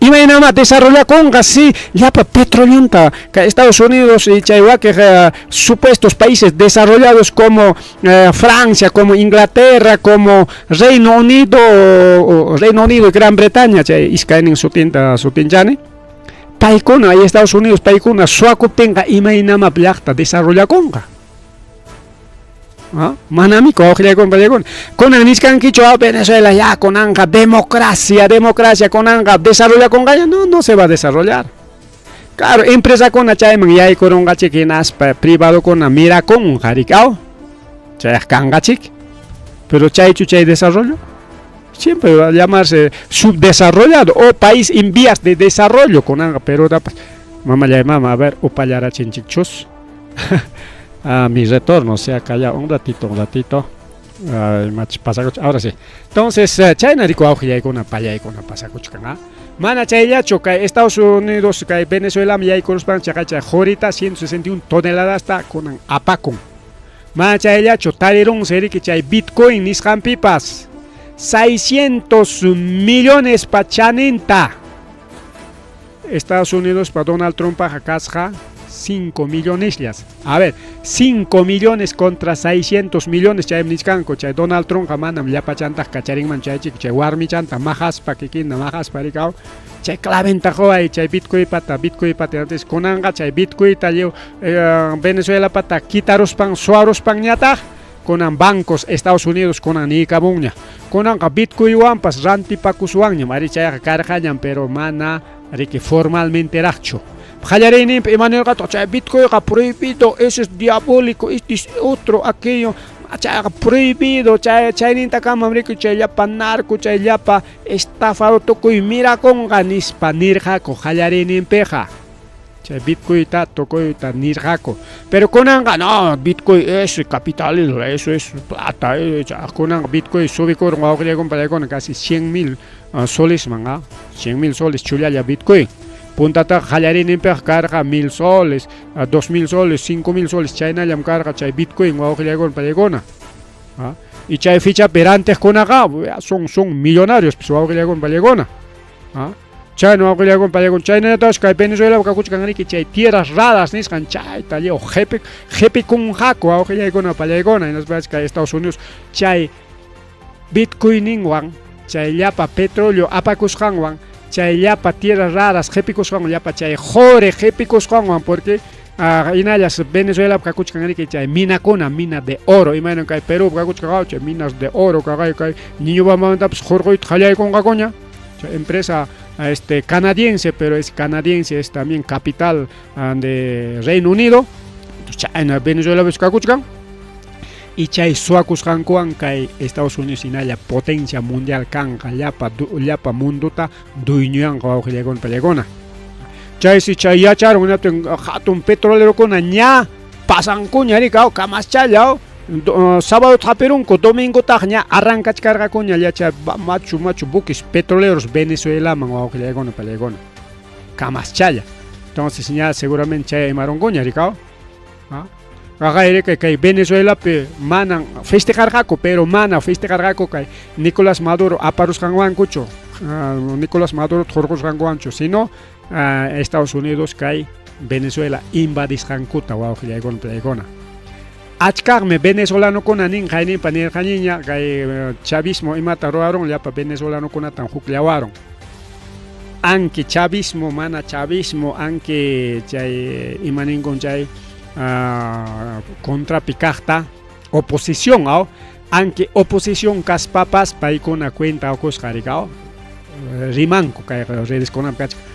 Imaynama desarrollakunqa si llapa petroleonta Estados Unidos y chay wakiq supuestos países desarrollados como Francia, como Inglaterra, como Reino Unido, Reino Unido y Gran Bretaña, chay iskaynin sutinta sutinchani. Paykuna y Estados Unidos paykuna suwakuptinqa imaynama llaqta desarrollakunqa. Manami wawqillaykuna pallaykuna. Kunan nichkankichu Venezuela ya kunanqa democracia, democracia kunanqa desarrollakunqaña, no, no se va a desarrollar. Claro, empresakuna chayman yaykurunqachik hinaspa privadokuna mirakunqa riki chayaq kanqachik. Pero chaychu chay desarrollo siempre va a llamarse subdesarrollado o país en vías de desarrollo kunanqa, pero mamallay mama, a ver, upallarachinchikchus. Mi retorno se ha callado un ratito, un ratito. Ay, ahora sí. Entonces, chayna riku wawqillaykuna pallaykuna pasakuchkan, Mana chayllachu kay Estados Unidos kay Venezuela yaykuruspan chaqay chay qurita 161 toneladas kunan apakun. Mana chayllachu tarirunsi riki chay Bitcoin nisqanpipas 600 millones pa chaninta. Estados Unidos pa Donald Trump kasqa 5 millonesllas. A ver, 5 millones contra 600 millones chaymi nichkanku. Chay Donald Trumpqa manam llapachantaq kacharinman chaychik chay warmichanta maqaspa kikinta maqaspa rikaw. Chay claventa quway chay Bitcoinpata, Bitcoinpata entonces kunanqa chay Bitcointa lliw Venezuelapata kitaruspan suwaruspanñataq kunan bancos Estados Unidos kunan niykamunña. Kunanqa Bitcoinwanpas rantipakuswanñam, arí chayqa karqañam pero mana riki formalmenteraqchu. Qallariyninpi ima nirqataq chay Bitcoinqa prohibido, ese es diabólico, este es otro, aquello, chayqa prohibido, chay chaynintakamam riki chay llapa narco, chay llapa estafado tukuy mirakunqa nispa nirqaku qallariyninpiqa. Chay Bitcointa tukuyta nirqaku. Pero kunanqa no, Bitcoin es capitalismo, eso es plata, kunanqa Bitcoin subikurun wawqillaykuna pallaykuna casi 100 mil solesman, 100 mil soles chullalla Bitcoin. Puntataqa qallariyninpiqa karqa 1000 soles, 2000 soles, 5000 soles, chaynallam karqa chay Bitcoin wawqillaykuna pallaykuna. Y chay fichapi rantiqkunaqa son millonarios pues wawqillaykuna pallaykuna. Chayna wawqillaykuna pallaykuna chaynallataqsi kay Venezuela kakuchkan riki chay tierras raras nisqan chayta lliw qhipikunqaku wawqillaykuna pallaykuna hinaspapas kay Estados Unidos chay Bitcoininwan chay llapa petróleo apakusqanwan chay llapa tierras raras qhipikusqanwan llapa chay quri qhipikusqanwan porque hinallas Venezuela kakuchkan riki chay minakuna mina de oro imaynan kay Perú kakuchkan chay minas de oro kaqay kay Niñobambamantapas hurquyta qallaykunqakuña chay empresa canadiense, pero es canadiense, es también capital de Reino Unido. Chayna Venezuela kakuchkan y chay suwakusqankuwan kay Estados Unidos hinalla potencia mundial kanqa llapa llapa mundota dueñoyanqa wawqillaykuna pallaykuna. Chaysi chay yacharun hinaptin hatun petrolerokuna ña pasankuña rikaw kamaschalla sábado hapirunku domingotaq ña arrankachkarqakuña llacha machu machu buques petroleros Venezuelaman wawqillaykuna pallaykuna kamaschalla. Entonces ña seguramente chay imarunkuña rikaw. Qaqay kay Venezuelapi manan festejarqaku, pero mana festejarqaku kay Nicolás Maduro aparusqanwankuchu, Nicolás Maduro hurqusqankuwanchu, sino Estados Unidos kay Venezuela invadisqankuta wawqillaykuna pallaykuna. Achkaqmi venezolanokuna nin qayninpa nirqañiña kay chavismo imata ruwarun llapa venezolanokunatan hukllawarun. Anki chavismo mana chavismo, anki chay imaninkun chay contrapi kaqta oposición aunque oposición kaspapas paykuna cuenta ukusqa rikaw rimanku kay redes kunapi kachkan.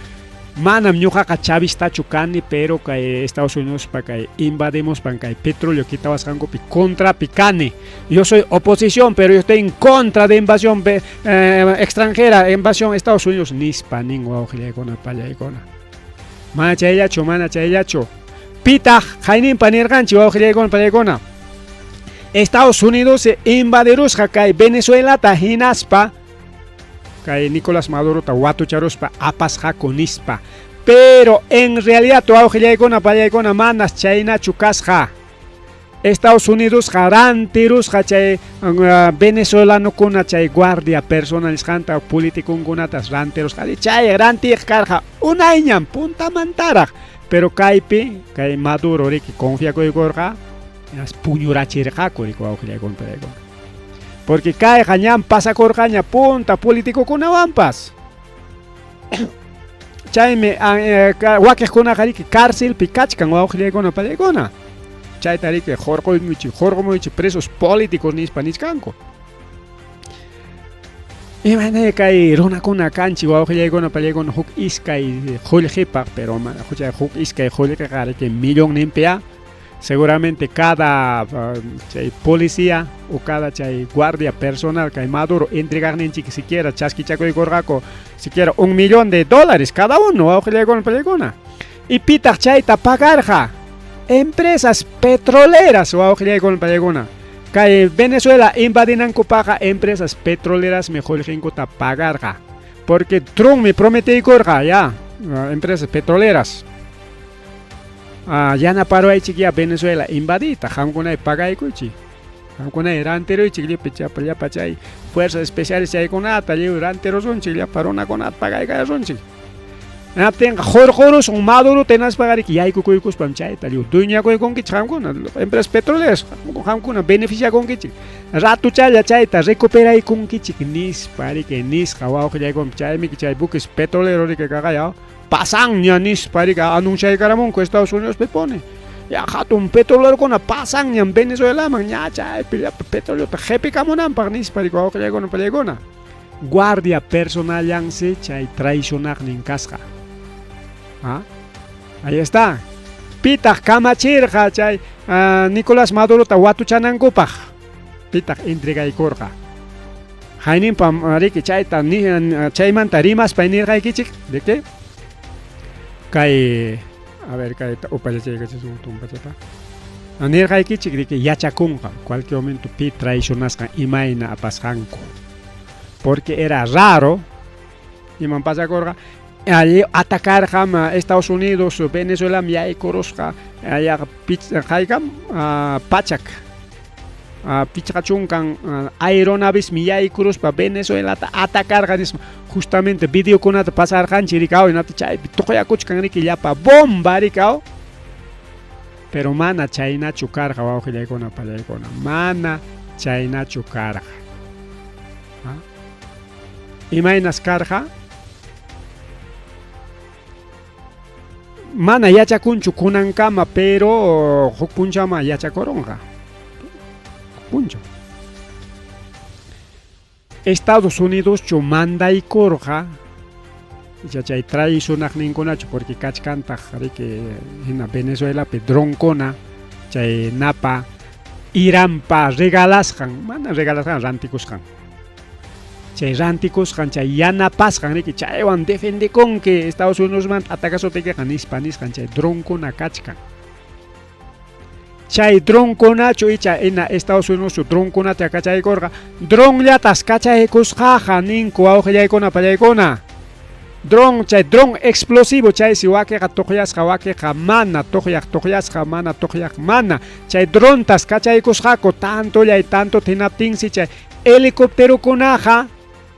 Manam ñuqaqa chavistachu kani, pero kay Estados Unidos pa kay invadimospan kay petróleo kitawasqankupi contrapi kani. Yo soy oposición, pero yo estoy en contra de invasión extranjera, invasión Estados Unidos nispa nin wawqillaykuna pallaykuna. Mana chayllachu, mana chayllachu. Pitaq qayninpa nirqanchik wawqillaykuna pallaykuna. Estados Unidos invadirusqa kay Venezuelata hinaspa kay Nicolás Madurota watucharuspa apasqaku nispa. Pero en realidad wawqillaykuna pallaykuna manas chaynachu kasqa. Estados Unidos rantirusqa chay venezolanokuna chay guardia personal nisqanta politikunkunatas rantirusqa. Chay rantiq karqa unayñam puntamantaraq. Pero kaypi kay Maduro riki confiakuykurqa puñurachirqaku riki wawqillaykuna pallaykuna. Porque kayqa ñam pasakurqaña punta politicokunawanpas. Chaymi wakiqkunaqa riki cárcelpi kachkan wawqillaykuna pallaykuna. Chayta riki hurqumuychik hurqumuychik presos políticos nispa nichkanku. Imayna kay runakuna kanchik wawqillaykuna pallaykuna huk iskay qullqipaq, pero huk iskay qullqiqa riki millonninpiya seguramente cada chay policía o cada chay guardia personal kay Maduro entregaqninchik siquiera chaskichakuykurqaku siquiera $1 millón cada uno wawqillaykuna pallaykuna. Y pitaq chayta pagarqa empresas petroleras wawqillaykuna pallaykuna. Kay Venezuela invadinankupaqa empresas petroleras qullqinkuta pagarqa. Porque Trump me prometiykurqa ya empresas petroleras. Yanaparuwaychik ya Venezuela invadita, qamkunay pagaykuychik. Qamkunay rantiruychik llapa llapa chay fuerzas especiales chaykunata lliw rantirusunchik llapa runakunata pagaykayasunchik. Hinaptinqa hurqurusun Madurota hinaspaqa riki yaykukuykuspam chayta lliw dueñakuykunkichik qamkuna, empresas petroleras qamkuna beneficiakunkichik. Ratuchalla chayta recuperaykunkichik nispa riki nisqa wawqillaykuna chaymi chay buques petrolero riki kaqaya pasanña nispa riki anunciaykaramunku Estados Unidospi pone. Ya hatun petrolerokuna pasanñam Venezuelaman ña chaypi llapa petroleota qipikamunanpaq nispa riki wawqillaykuna pallaykuna. Guardia personallansi chay traicionaqnin kasqa. ¿Ah? Ahí está. Pitaq kamachirqa chay Nicolás Madurota watuchanankupaq. Pitaq entregaykurqa. Hayninpam riki chayta chaymanta rimaspa nirqaykichik de qué? Kay a ver kayta upallachaykachisun tumpachata. Nirqaykichik de que yachakunqam cualquier momento pi traicionasqan imayna apasqanku. Porque era raro iman pasakurqa allí atacarqam Estados Unidos Venezuelam yaykurusqa yaqa haykam pachak 50 aeronavismi yaykuruspa Venezuelata atacarqa nispa justamente videokunata pasarqanchik rikaw hinaptin chaypi tuqyakuchkan riki llapa bomba rikaw pero mana chaynachu karqa wawqillaykuna pallaykuna mana chaynachu karqa. Imaynas karqa? Mana yachakunchu kunankama pero huk punchawman yachakurunqa. Huk punchaw. Estados Unidoschu mandaykurqa icha chay traicionaqninkunachu porque kachkantaq riki hina Venezuelapi dronkuna chay napa Iranpa regalasqan, mana regalasqan rantikusqan. Chay rantikusqan, chay yanapasqan riki chaywan defendekunki Estados Unidosmanta atakasuptikiqa nispa nisqan chay dronkuna kachkan. Chay dronkunachu icha ina Estados Unidoschu dronkunata kachaykurqa, dronllatas kachaykusqaqa ninku wawqillaykuna pallaykuna. Dron chay dron explosivo chaysi wakiqa tuqyasqa wakiqa mana tuqyaq tuqyasqa mana tuqyaq mana chay drontas kachaykusqaku tantollay tanto hinaptinsi chay helicópterokunaqa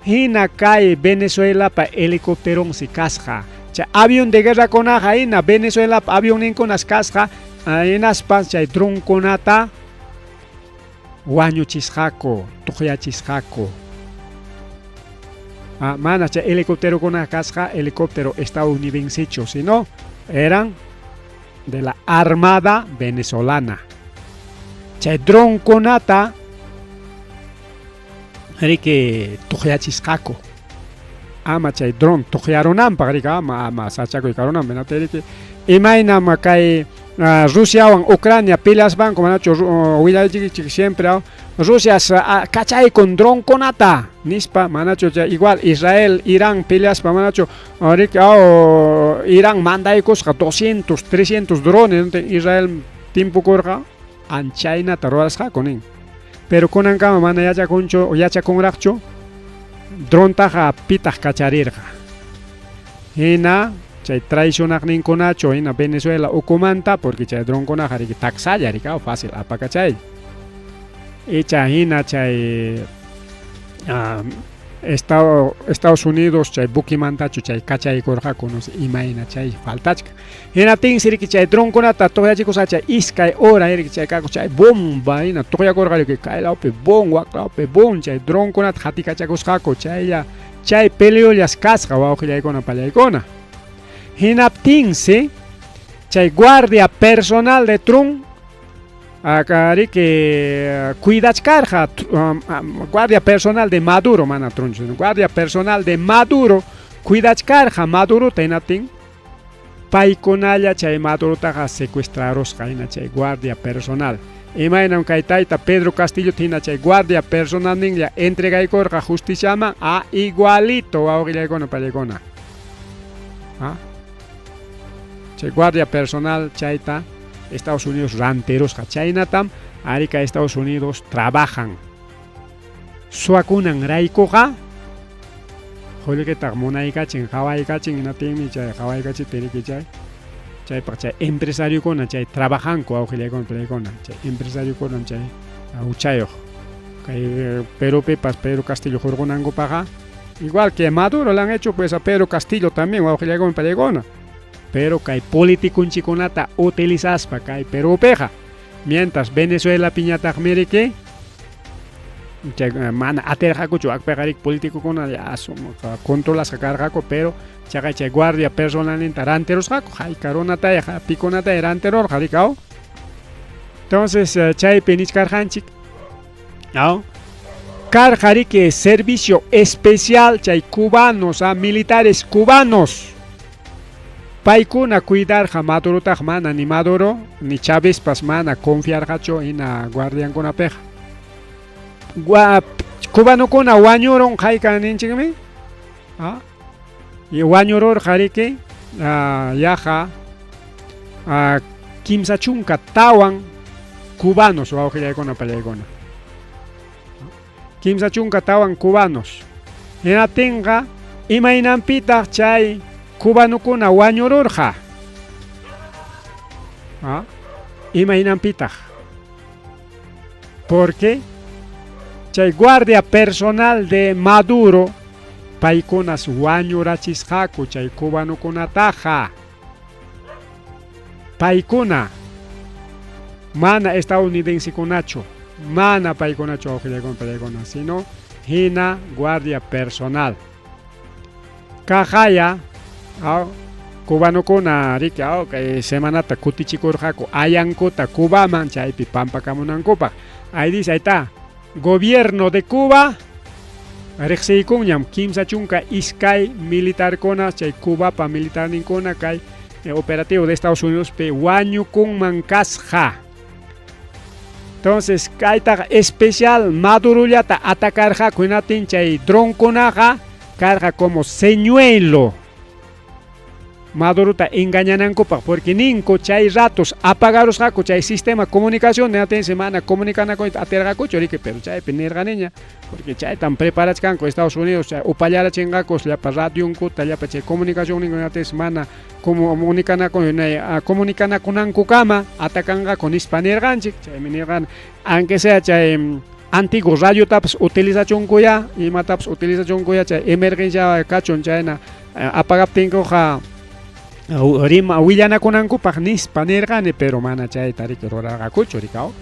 hina kay Venezuelapa helicópteronsi kasqa chay avión de guerrakunaqa hina Venezuelapa avionninkunas kasqa hinaspa chay dronkunata wañuchisqaku, tuqyachisqaku. Mana chay helicópterokuna kasqa helicóptero estadounidensechu, sino eran de la Armada Venezolana. Chay dronkunata riki tuqyachisqaku. Ama chay dron tuqyarunanpaq riki ama ama sachakuy karunanpaq riki imaynam kay Rusiawan Ucrania peleaspanku manachu willaykichik siempre Rusia kachaykun dronkunata nispa manachu chay igual Israel Irán peleaspa manachu riki Irán mandaykusqa 200 300 drones Israel timpukurqa anchaynata rurasqaku nin. Pero kunankama mana yachakunchu yachakunraqchu drontaqa pitaq kacharirqa. Hina chay traicionaqninkunachu hina Venezuela ukumanta porque chay dronkunaqa riki taksalla riki fácil apakachay. Icha hina chay Estados Unidos chay buquimantachu chay kachaykurqaku no sé imayna chay faltachka. Hinaptinsi riki chay dronkunata tuqyachikusqa chay iskay hora riki chay kaku chay bomba hina tuqyakurqa riki kay lawpi bom wak lawpi bom chay dronkunata qatikachakusqaku chaylla chay peleollas kasqa wawqillaykuna pallaykuna. Hinaptinsi chay guardia personal de Trump riki cuidachkarqa guardia personal de Maduro mana Trump guardia personal de Maduro cuidachkarqa Madurota hinaptin paykunalla chay Madurotaqa secuestrarusqa hina chay guardia personal. Imaynam kay tayta Pedro Castillo hina chay guardia personal ninlla entregaykurqa justiciaman a igualito wawqillaykuna pallaykuna. Chay guardia personal chayta Estados Unidos rantirusqa chaynatam arika Estados Unidos trabajan. Suwakunan raykuqa qullqitaq munaykachin qawaykachin hinaptinmi chay qawaykachiptin riki chay chaypaq chay empresariokuna chay trabajanku wawqillaykuna pallaykuna chay empresariokunam chay huchayuq kay Perupipas Pedro Castillo hurqunankupaqqa. Igual que Maduro le han hecho pues a Pedro Castillo también, wawqillaykuna pallaykuna. Pero kay politikunchikunata utilizaspa kay Perúpiqa. Mientras Venezuela piñataqmi riki chay mana atirqakuchu akpiqa riki politikukuna ya controlasqa karqaku, pero chaqay chay guardia personalninta rantirusqaku, hayka runataya pikunataya rantirurqa riki aw. Entonces chaypi nichkarqanchik aw karqa riki servicio especial chay cubanos, militares cubanos. Paykuna cuidarqa Madurotaq mana ni Maduro ni Chavezpas mana confiarqachu hina guardiankunapiqa. Cubanokuna wañurun hayka ninchikmi y wañururqa riki yaqa 34 cubanos wawqillaykuna pallaykuna. 34 cubanos. Hinaptinqa imaynanpitaq chay cubanokuna wañururqa? Imaynanpitaq? Porque chay guardia personal de Maduro paykunas wañurachisqaku chay cubanokunataqa. Paykuna mana estadounidense-kunachu, mana paykunachu wawqillaykuna pallaykuna, sino hina guardia personal. Kaqaya cubanokuna riki kay semanata kutichikurqaku ayankuta Cubaman chaypi pampakamunankupaq. Ahí dice, ahí está, gobierno de Cuba riqsiykunñam 32 militarkuna chay Cubapa militarninkuna kay operativo de Estados Unidos pe wañukunman kasqa. Entonces kaytaqa especial Madurullata atacarqaku hinaptin chay dronkunaqa karqa como señuelo Madurota engañanankupaq, porque ninku chay ratos apagarusqaku chay sistema comunicación hinaptinsi mana comunicanakuyta atirqakuchu riki, pero chaypi nirqaniña, porque chaytan preparachkanku Estados Unidos chay upallarachinqaku llapa radionkuta llapa chay comunicación ninku hinaptinsi mana comunicanakunankukama atakanqaku nispa nirqanchik. Chaymi nirqani aunque sea chay antiguo radiotapas utilizachunkuya imatapas utilizachunkuya chay emergencia kachun chayna apagaptinkuqa rima willanakunankupaq nispa nirqani, pero mana chayta riki rurarqakuchu rikaw.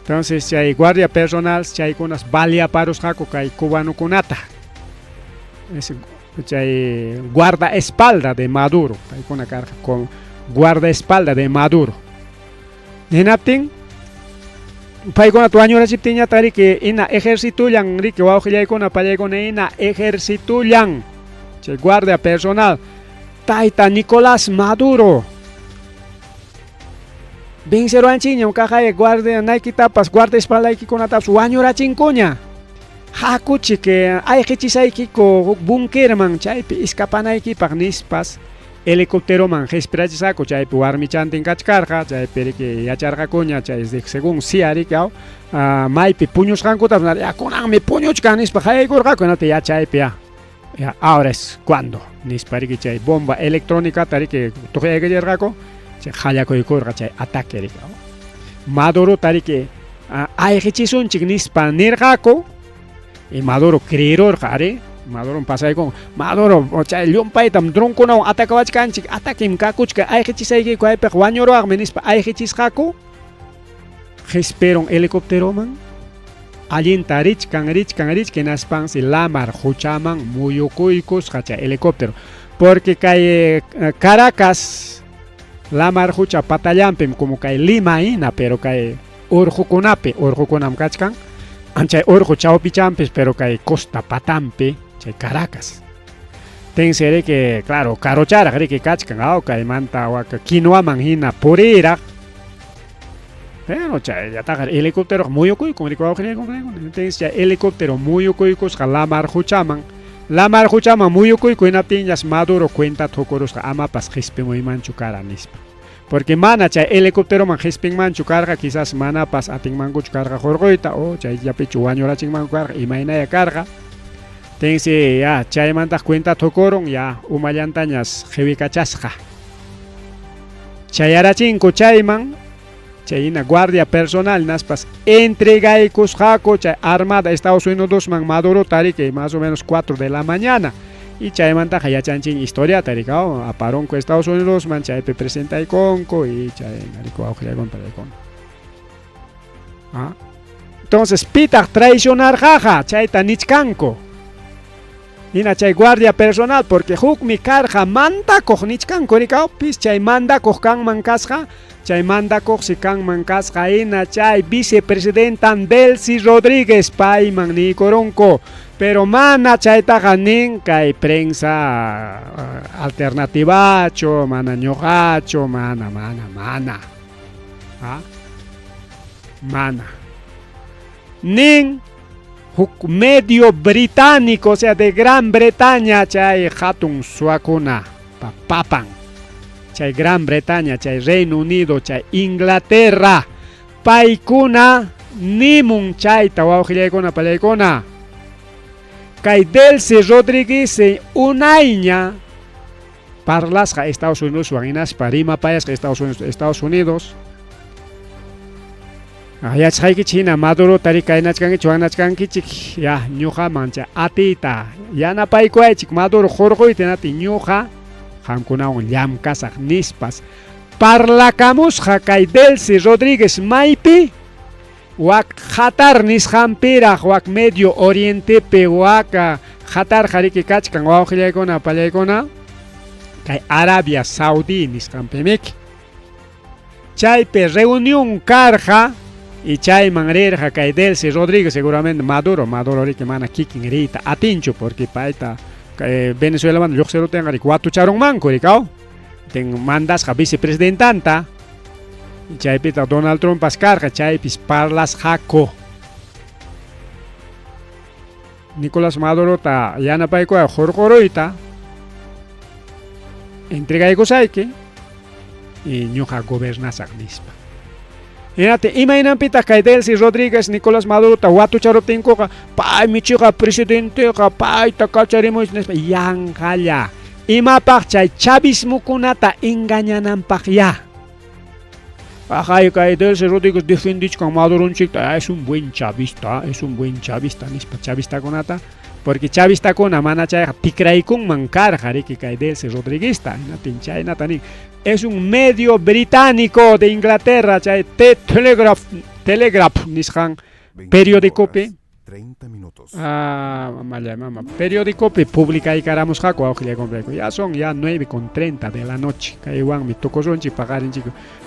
Entonces chay guardia personal chaykunas baleaparusqaku kay cubanokunata. Chay guardaespalda de Maduro, paykuna karqa con guardaespalda de Maduro. Hinaptin paykunata wañurachiptinñataq riki ina ejercitullan riki wawqillaykuna pallaykuna ina ejercitullan chay guardia personal tayta Nicolás Maduro venceruanchikñam kaqaya guardia naykitapas guardaespaldaykikunatapas wañurachinkuña. Hakuchik ayqichisaykiku huk bunkerman chaypi escapanaykipaq nispas helicópteroman qhispirachisqaku chaypi warmichantin kachkarqa chaypi riki yacharqakuña chay según CIA riki maypi puñusqankutapas ya kunanmi puñuchkan nispa qayaykurqaku hinaptin ya chaypi ya ahora es cuando nispa riki chay bomba electrónicata riki tuqyaykachirqaku chay qallakuykurqa chay ataque riki. Madurota riki ayqichisunchik nispa nirqaku y Maduro creerurqa ari Maduro pasaykun Maduro chay llumpaytam dronkunawan atacawachkanchik ataquem kakuchka ayqichisaykiku aypiqa wañuruwaqmi nispa ayqichisqaku. Qhispirun helicópteroman allinta richkan richkan richkan hinaspansi lamar quchaman muyukuykusqa chay helicóptero, porque kay Caracas lamar qucha patallanpim como kay Lima hina, pero kay urqukunapi urqukunam kachkan chay urqu chawpichanpis, pero kay costa patampi chay Caracas. Tense riki claro karucharaq riki kachkan kaymanta waka Quinoaman hina puriraq, pero chayllataqa helicópteroqa muyukuykun riki wawqillaykuna. Entonces chay helicóptero muyukuykusqa lamar quchaman lamar quchaman muyukuyku hinaptinñas Maduro cuentata qukurusqa amapas qispimuymanchu kara nispa, porque mana chay helicópteroman qispinmanchu karqa quizás manapas atinmankuchu karqa hurquyta o chayllapichu wañurachinmanku karqa imaynaya karqa. Tensi ya chaymantaq cuentata qukurun ya umallantañas qiwikachasqa. Chayarachinku chayman Chay hina guardia personal hinaspas entregaykusqaku chay armada Estados Unidosman Madurota riki más o menos 4 de la mañana. Y chaymantaqa yachanchik historiata rikaw aparunku Estados Unidosman chaypi presentaykunku y chay riki wawqillaykuna palaykuna. ¿Ah? Entonces pitaq traicionarqaqa chayta nichkanku. Hina chay guardia personal porque hukmi karqa mandakuq nichkanku rikaw pis chay mandakuq kanman kasqa chay mandakuqsi kanman kasqa hina chay vicepresidentan Delcy Rodríguez payman niykurunku pero mana chaytaqa nin kay prensa alternativachu mana ñuqachu mana mana mana ¿Ah? Mana nin huk medio británico, o sea, de Gran Bretaña, chay hatun suwakuna pa papan. Chay Gran Bretaña, chay Reino Unido, chay Inglaterra, paykuna nimun chayta wawqillaykuna palaykuna. Kay Delcy Rodríguez unayña parlasqa Estados Unidoswan hinaspa rimapayasqa Estados Unidos, Estados Unidos. Yachqaykichik hina Madurota rikaynachkankichik wanachkankichik ya ñuqaman chay atiyta yanapaykuwaychik Maduro hurquyta hinaptin ñuqa qamkunawan llamkasaq nispas parlakamusqa kay Delcy Rodríguez maypi wak Qatar nisqanpiraq wak Medio Orientepi wak Qatarqa riki kachkan wawqillaykuna pallaykuna kay Arabia Saudí nisqanpimiki. Chaypi reunión karqa y chayman rirqa kay Delcy Rodríguez seguramente Maduro, Maduro riki mana kikin riyta atinchu porque payta Venezuelamanta lluqsirutinqa riki watucharunmanku rikaw ten mandasqa vicepresidentanta y chaypitaq Donald Trumpas karqa chaypis parlasqaku. Nicolás Madurota yanapaykuway hurquruyta entregaykusayki y ñuqa gobernasaq nispa. Hinaptin imaynanpitaq kay Delcy Rodríguez Nicolás Madurota watucharuptinkuqa paymi chiqa presidenteqa payta kacharimuy nispa yanqalla. Imapaq chay chavismokunata engañananpaqyá. Ajay kay Delcy Rodríguez defendichkan Madurunchikta, es un buen chavista, es un buen chavista nispa chavistakunata, porque chavistakuna mana chayqa tikraykunman karqa riki kay Delcy Rodríguezta, hinaptin chaynata nin. Es un medio británico de Inglaterra, chay The Telegraph, Telegraph nisqan periodicopi. 30 minutos. Ah, mamalla, mama. Periodicopi publicaykaramusqaku wawqillaykunapayku. Ya son ya 9:30 de la noche. Kaywanmi tukusunchik paqarinchik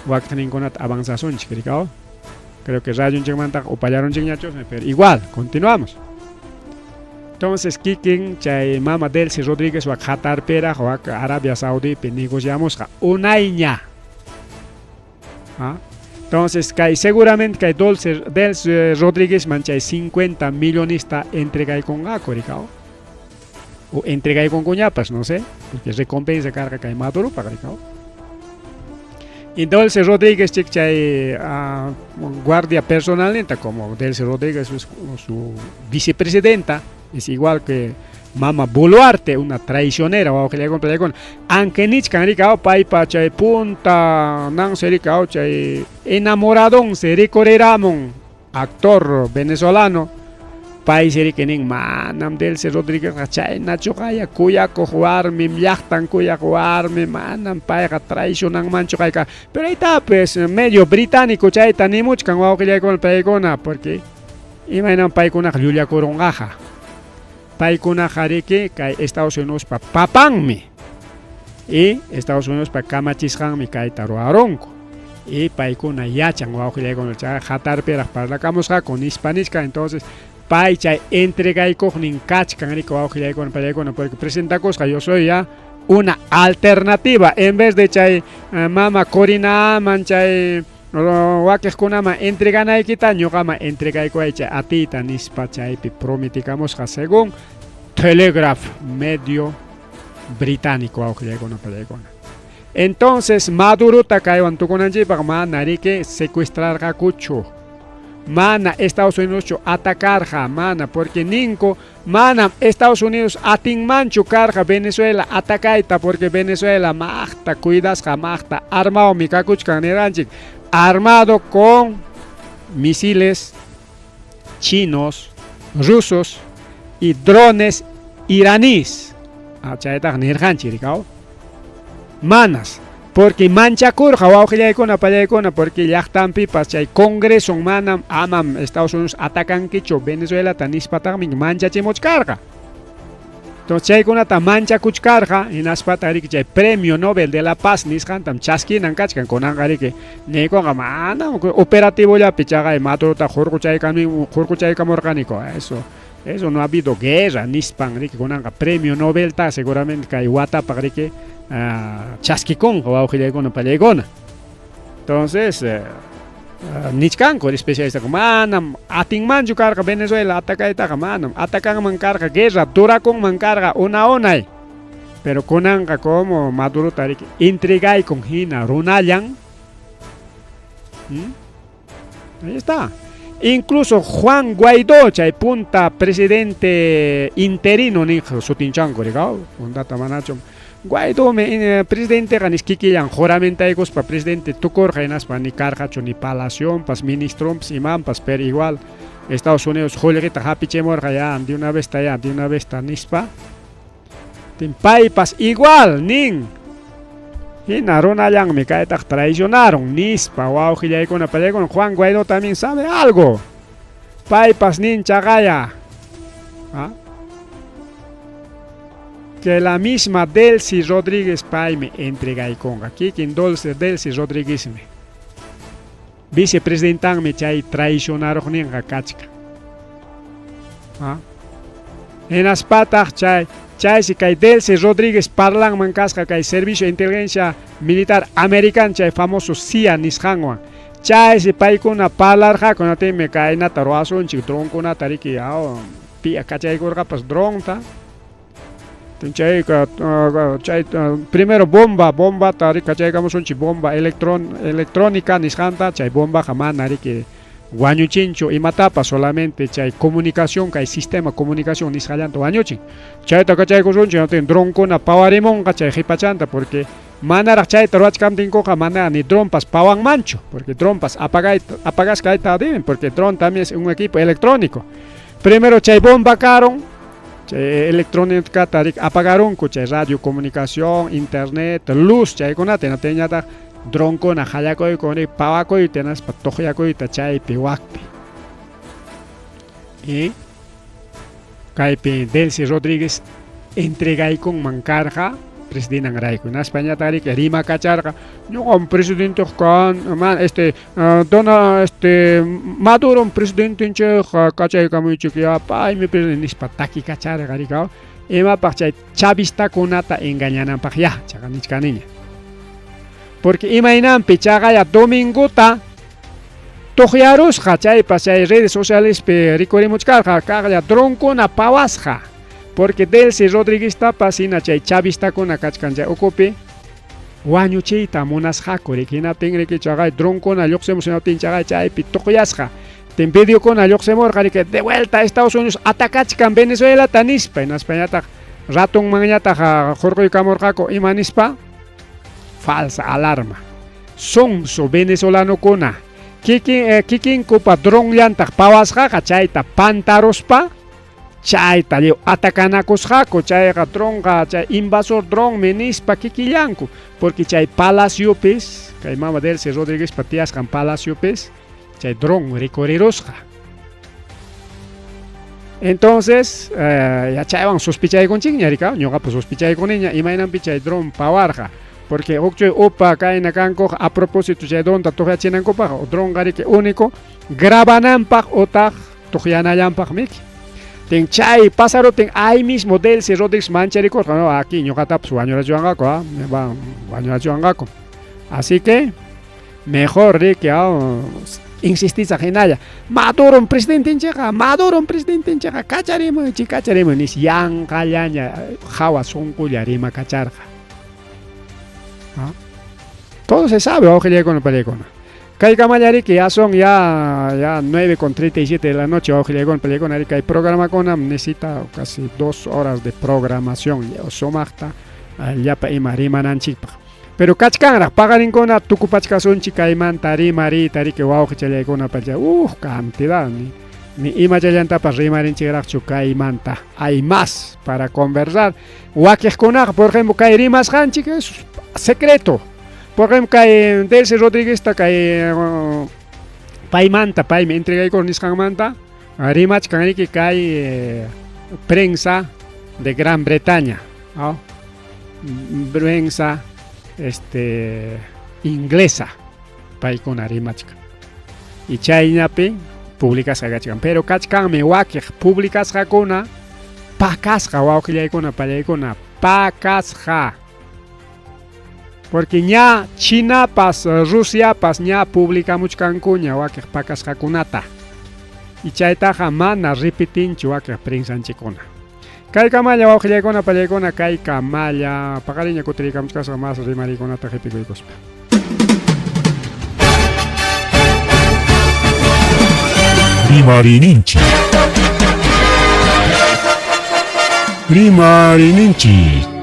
wakiqninkunata avanzasunchik, rikaw. Creo que rayunchikmantaqa upallarunchikñachusmi, pero igual, continuamos. Entonces, kikin chay mama Delcy Rodríguez wak Qatarpiraq wak Arabia Saudipi negociamusqa unayña. ¿Ah? Entonces, kay seguramente kay Dulce, Delcy Rodríguez man chay 50 millonista entregaykunqaku, rikaw. O entregaykunkuñapas, no sé, porque recompensa karqa kay Madurupaq, rikaw. Y Delcy Rodríguez chik chay guardia personalninta, como Delcy Rodríguez es su vicepresidenta, es igual que Mama Boluarte, una traicionera, wawqillaykuna, aunque nichkan rikaw paypa chay punta nansi rikaw chay enamoradon se rikuriramun actor venezolano pay riki nin manam Delcy Rodríguez chaynachu qaya kuyakuq warmim llaqtan kuyaq warmi manam payqa traicionanmanchu kayka pero ahí está pues medio británico chayta nimuchkan wawqillaykuna paykuna porque imaynam paykunaqa llullakurunqaqa paykunaqa riki kay Estados Unidospa papanmi y Estados Unidospa kamachisqanmi kayta ruwarunku y paykuna yachan wawqillaykuna chay Qatarpiraq parlakamusqaku nispa nichkan entonces pay chay entregaykuqnin kachkan riki wawqillaykuna pallaykuna porque presentakusqa yo soy ya una alternativa en vez de chay mama Corinaman chay wakiqkunaman entreganaykita ñuqaman entregaykuway chay atiyta nispa chaypi prometikamusqa según Telegraph medio británico wawqillaykuna pallaykuna. Entonces Madurota kaywan tukunanchikpaq mana riki secuestrarqakuchu. Mana Estados Unidoschu atacarqa, mana, porque ninku manam Estados Unidos atinmanchu karqa Venezuela atacayta, porque Venezuela maqta cuidasqa, maqta armawmi kakuchkan niranchik. Armado con misiles chinos, rusos y drones iraníes. Ah, chaytaqa nirqanchik rikaw. Manas, porque manchakurqa wawqillaykuna pallaykuna, porque llaqtanpipas chay congreso manam amam Estados Unidos atakankichu Venezuelata nispataqmi manchachimuchkarqa. Entonces chaykunata manchakuchkarqa hinaspataq riki chay Premio Nobel de la Paz nisqantam chaskinan kachkan kunanqa riki niykunqa manam operativollapi chaqay Madurota hurquchaykamurqaniku eso eso no ha habido guerra nispan riki kunanqa Premio Nobelta seguramente kay watapaq riki chaskikunqa wawqillaykuna pallaykuna. Entonces nichkanku especialista manam atinmanchu karqa Venezuela atacaytaqa manam atacanman karqa guerra durakunman karqa una unay pero kunanqa como Madurota riki entregaykun hina runallan. Ahí está. Incluso Juan Guaidó, chay punta presidente interino niq sutinchanku rikaw puntata manachu Guaidó me presidente nis kikillan juramentaykuspa presidente tukurqa hinaspa ni karqachu ni palacionpas ministronpas imanpas pero igual Estados Unidos qullqita hapichimurqa ya de una vez ya de una vez nispa paypas igual nin hina runallanmi kaytaq traicionaron nispa wawqillaykuna pallaykuna Juan Guaidó también sabe algo paypas nin chaqaya ¿ah? Que la misma Delcy Rodríguez paymi entregaykunqa kikin Dulce Delcy Rodríguezmi vicepresidentanmi chay traicionaruqninqa kachkan ¿ah? Hinaspataq chay chaysi kay Delcy Rodríguez parlanman kasqa kay Servicio de Inteligencia Militar Americana chay famoso CIA nisqanwan chaysi paykuna parlarqaku hinaptinmi kaynata ruwasunchik dronkunata riki pi'a kachaykurqapas dronta chay chay primero bomba bombata riki kachaykamusunchik bomba electrónica nisqanta chay bombaqa mana riki wañuchinchu imatapas solamente chay comunicación kay sistema comunicación nisqallanta wañuchin chayta kachaykusunchik hinaptin dronkuna pawarimunqa chay qhipachanta porque manaraq chayta ruwachkaptinkuqa mana ni dronpas pawanmanchu porque dronpas apagasqa kayta deben porque dron también es un equipo electrónico primero chay bomba karon chay electrónica apagarunku chay radio comunicación internet luz chaykunata hinaptinñataq dronkuna hallakuyku pawakuyta hinaspa tuqyakuyta chaypi wakpi y kaypi Delcy Rodríguez entregaykunman karqa presidentanrayku hinaspañataq riki rimakacharqa ñuqam presidenteqa kan man este dona este Madurom presidentenchikqa kachaykamuychik ya paymi presidente nispa takikacharqa rikaw imapaq chay chavistakunata engañananpaq ya chaqa nichkaniña porque imaynanpi chaqaya domingota tuqyarusqa chaypas chay redes socialespi rikurimuchkarqa kaqlla dronkuna pawasqa porque Delcy Rodrígueztapas hina chay chavistakuna kachkan chay ukupi wañuchiyta munasqaku riki hinaptin riki chaqay dronkuna lluqsimus hinaptin chaqay chaypi tuqyasqa tin videokuna lluqsimurqa riki de vuelta Estados Unidos atacachkan Venezuelata nispa hinaspañataq ratunmanñataq hurquykamurqaku ima nispa falsa alarma sonso venezolanokuna kikinkupa dronllantaq pawasqaqa chayta pantaruspa chayta lliw atacanakusqaku chayqa dronqa chay invasor dronmi nispa kikillanku porque chay palaciopis kay mama Delcy Rodríguezpa tiyasqan palaciopis chay dron rikurirusqa entonces ya chaywan sospechaykunchikña rikaw ñuqapas sospechaykuneña imaynanpi chay dron pawarqa porque hukchuy upa kayna kankuqa a propósito chay dronta tuqyachinankupaq dronqa riki único grabananpaq utaq tuqyanallanpaq miki tin chay pasaruptin ahí mismo Delcy Rodríguez mancharikurqa no aquí ñuqatapas wañurachiwanqaku wañurachiwanqaku así que mejor riki insistisaq hinalla Madurom presidentenchikqa Madurom presidentenchikqa kacharimuychik kacharimuy nis yanqallaña hawa sunqulla rimakacharqa. ¿Ah? Todo se sabe, wawqillaykuna pallaykuna. Kaykamalla riki ya son ya 9:37 de la noche, wawqillaykuna pallaykuna riki kay programakuna necesita casi 2 horas de programación sumaqta llapa ima rimananchikpaq. Pero kachkanraq paqarinkuna tukupachkasunchik kaymanta rimariyta riki wawqichallaykuna pacha cantidad ni, ni imachallantapas rimarinchikraqchu kaymanta. Hay más para conversar. Wakiqkunaqa, por ejemplo, kay rimasqanchik es secreto. Por ejemplo, kay Delcy Rodríguezta kay paymanta, paymi entregaykur nisqanmanta rimachkan riki kay prensa de Gran Bretaña, ¿no? Prensa inglesa paykuna rimachkan. Y chaynapi publicasqa kachkan. Pero kachkanmi wakiq publicasqakuna pakasqa wawqillaykuna pallaykuna pakasqa. Porque ña Chinapas, Rusiapas ña publicamuchkankuña wakiq pakasqakunata. Y chaytaqa mana repitinchu wakiq prensanchikuna. Kay kamalla wawqillaykuna pallaykuna kay kamalla paqariña kutirikamuchkasqa mas rimariykunata qipikuykuspa. Rimariyninchik. Rimariyninchik.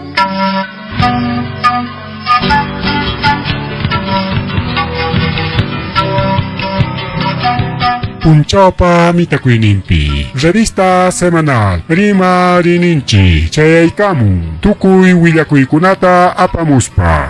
Punchawpa mitakuyninpi. Revista semanal Rimariyninchik chayaykamun tukuy willakuykunata apamuspa.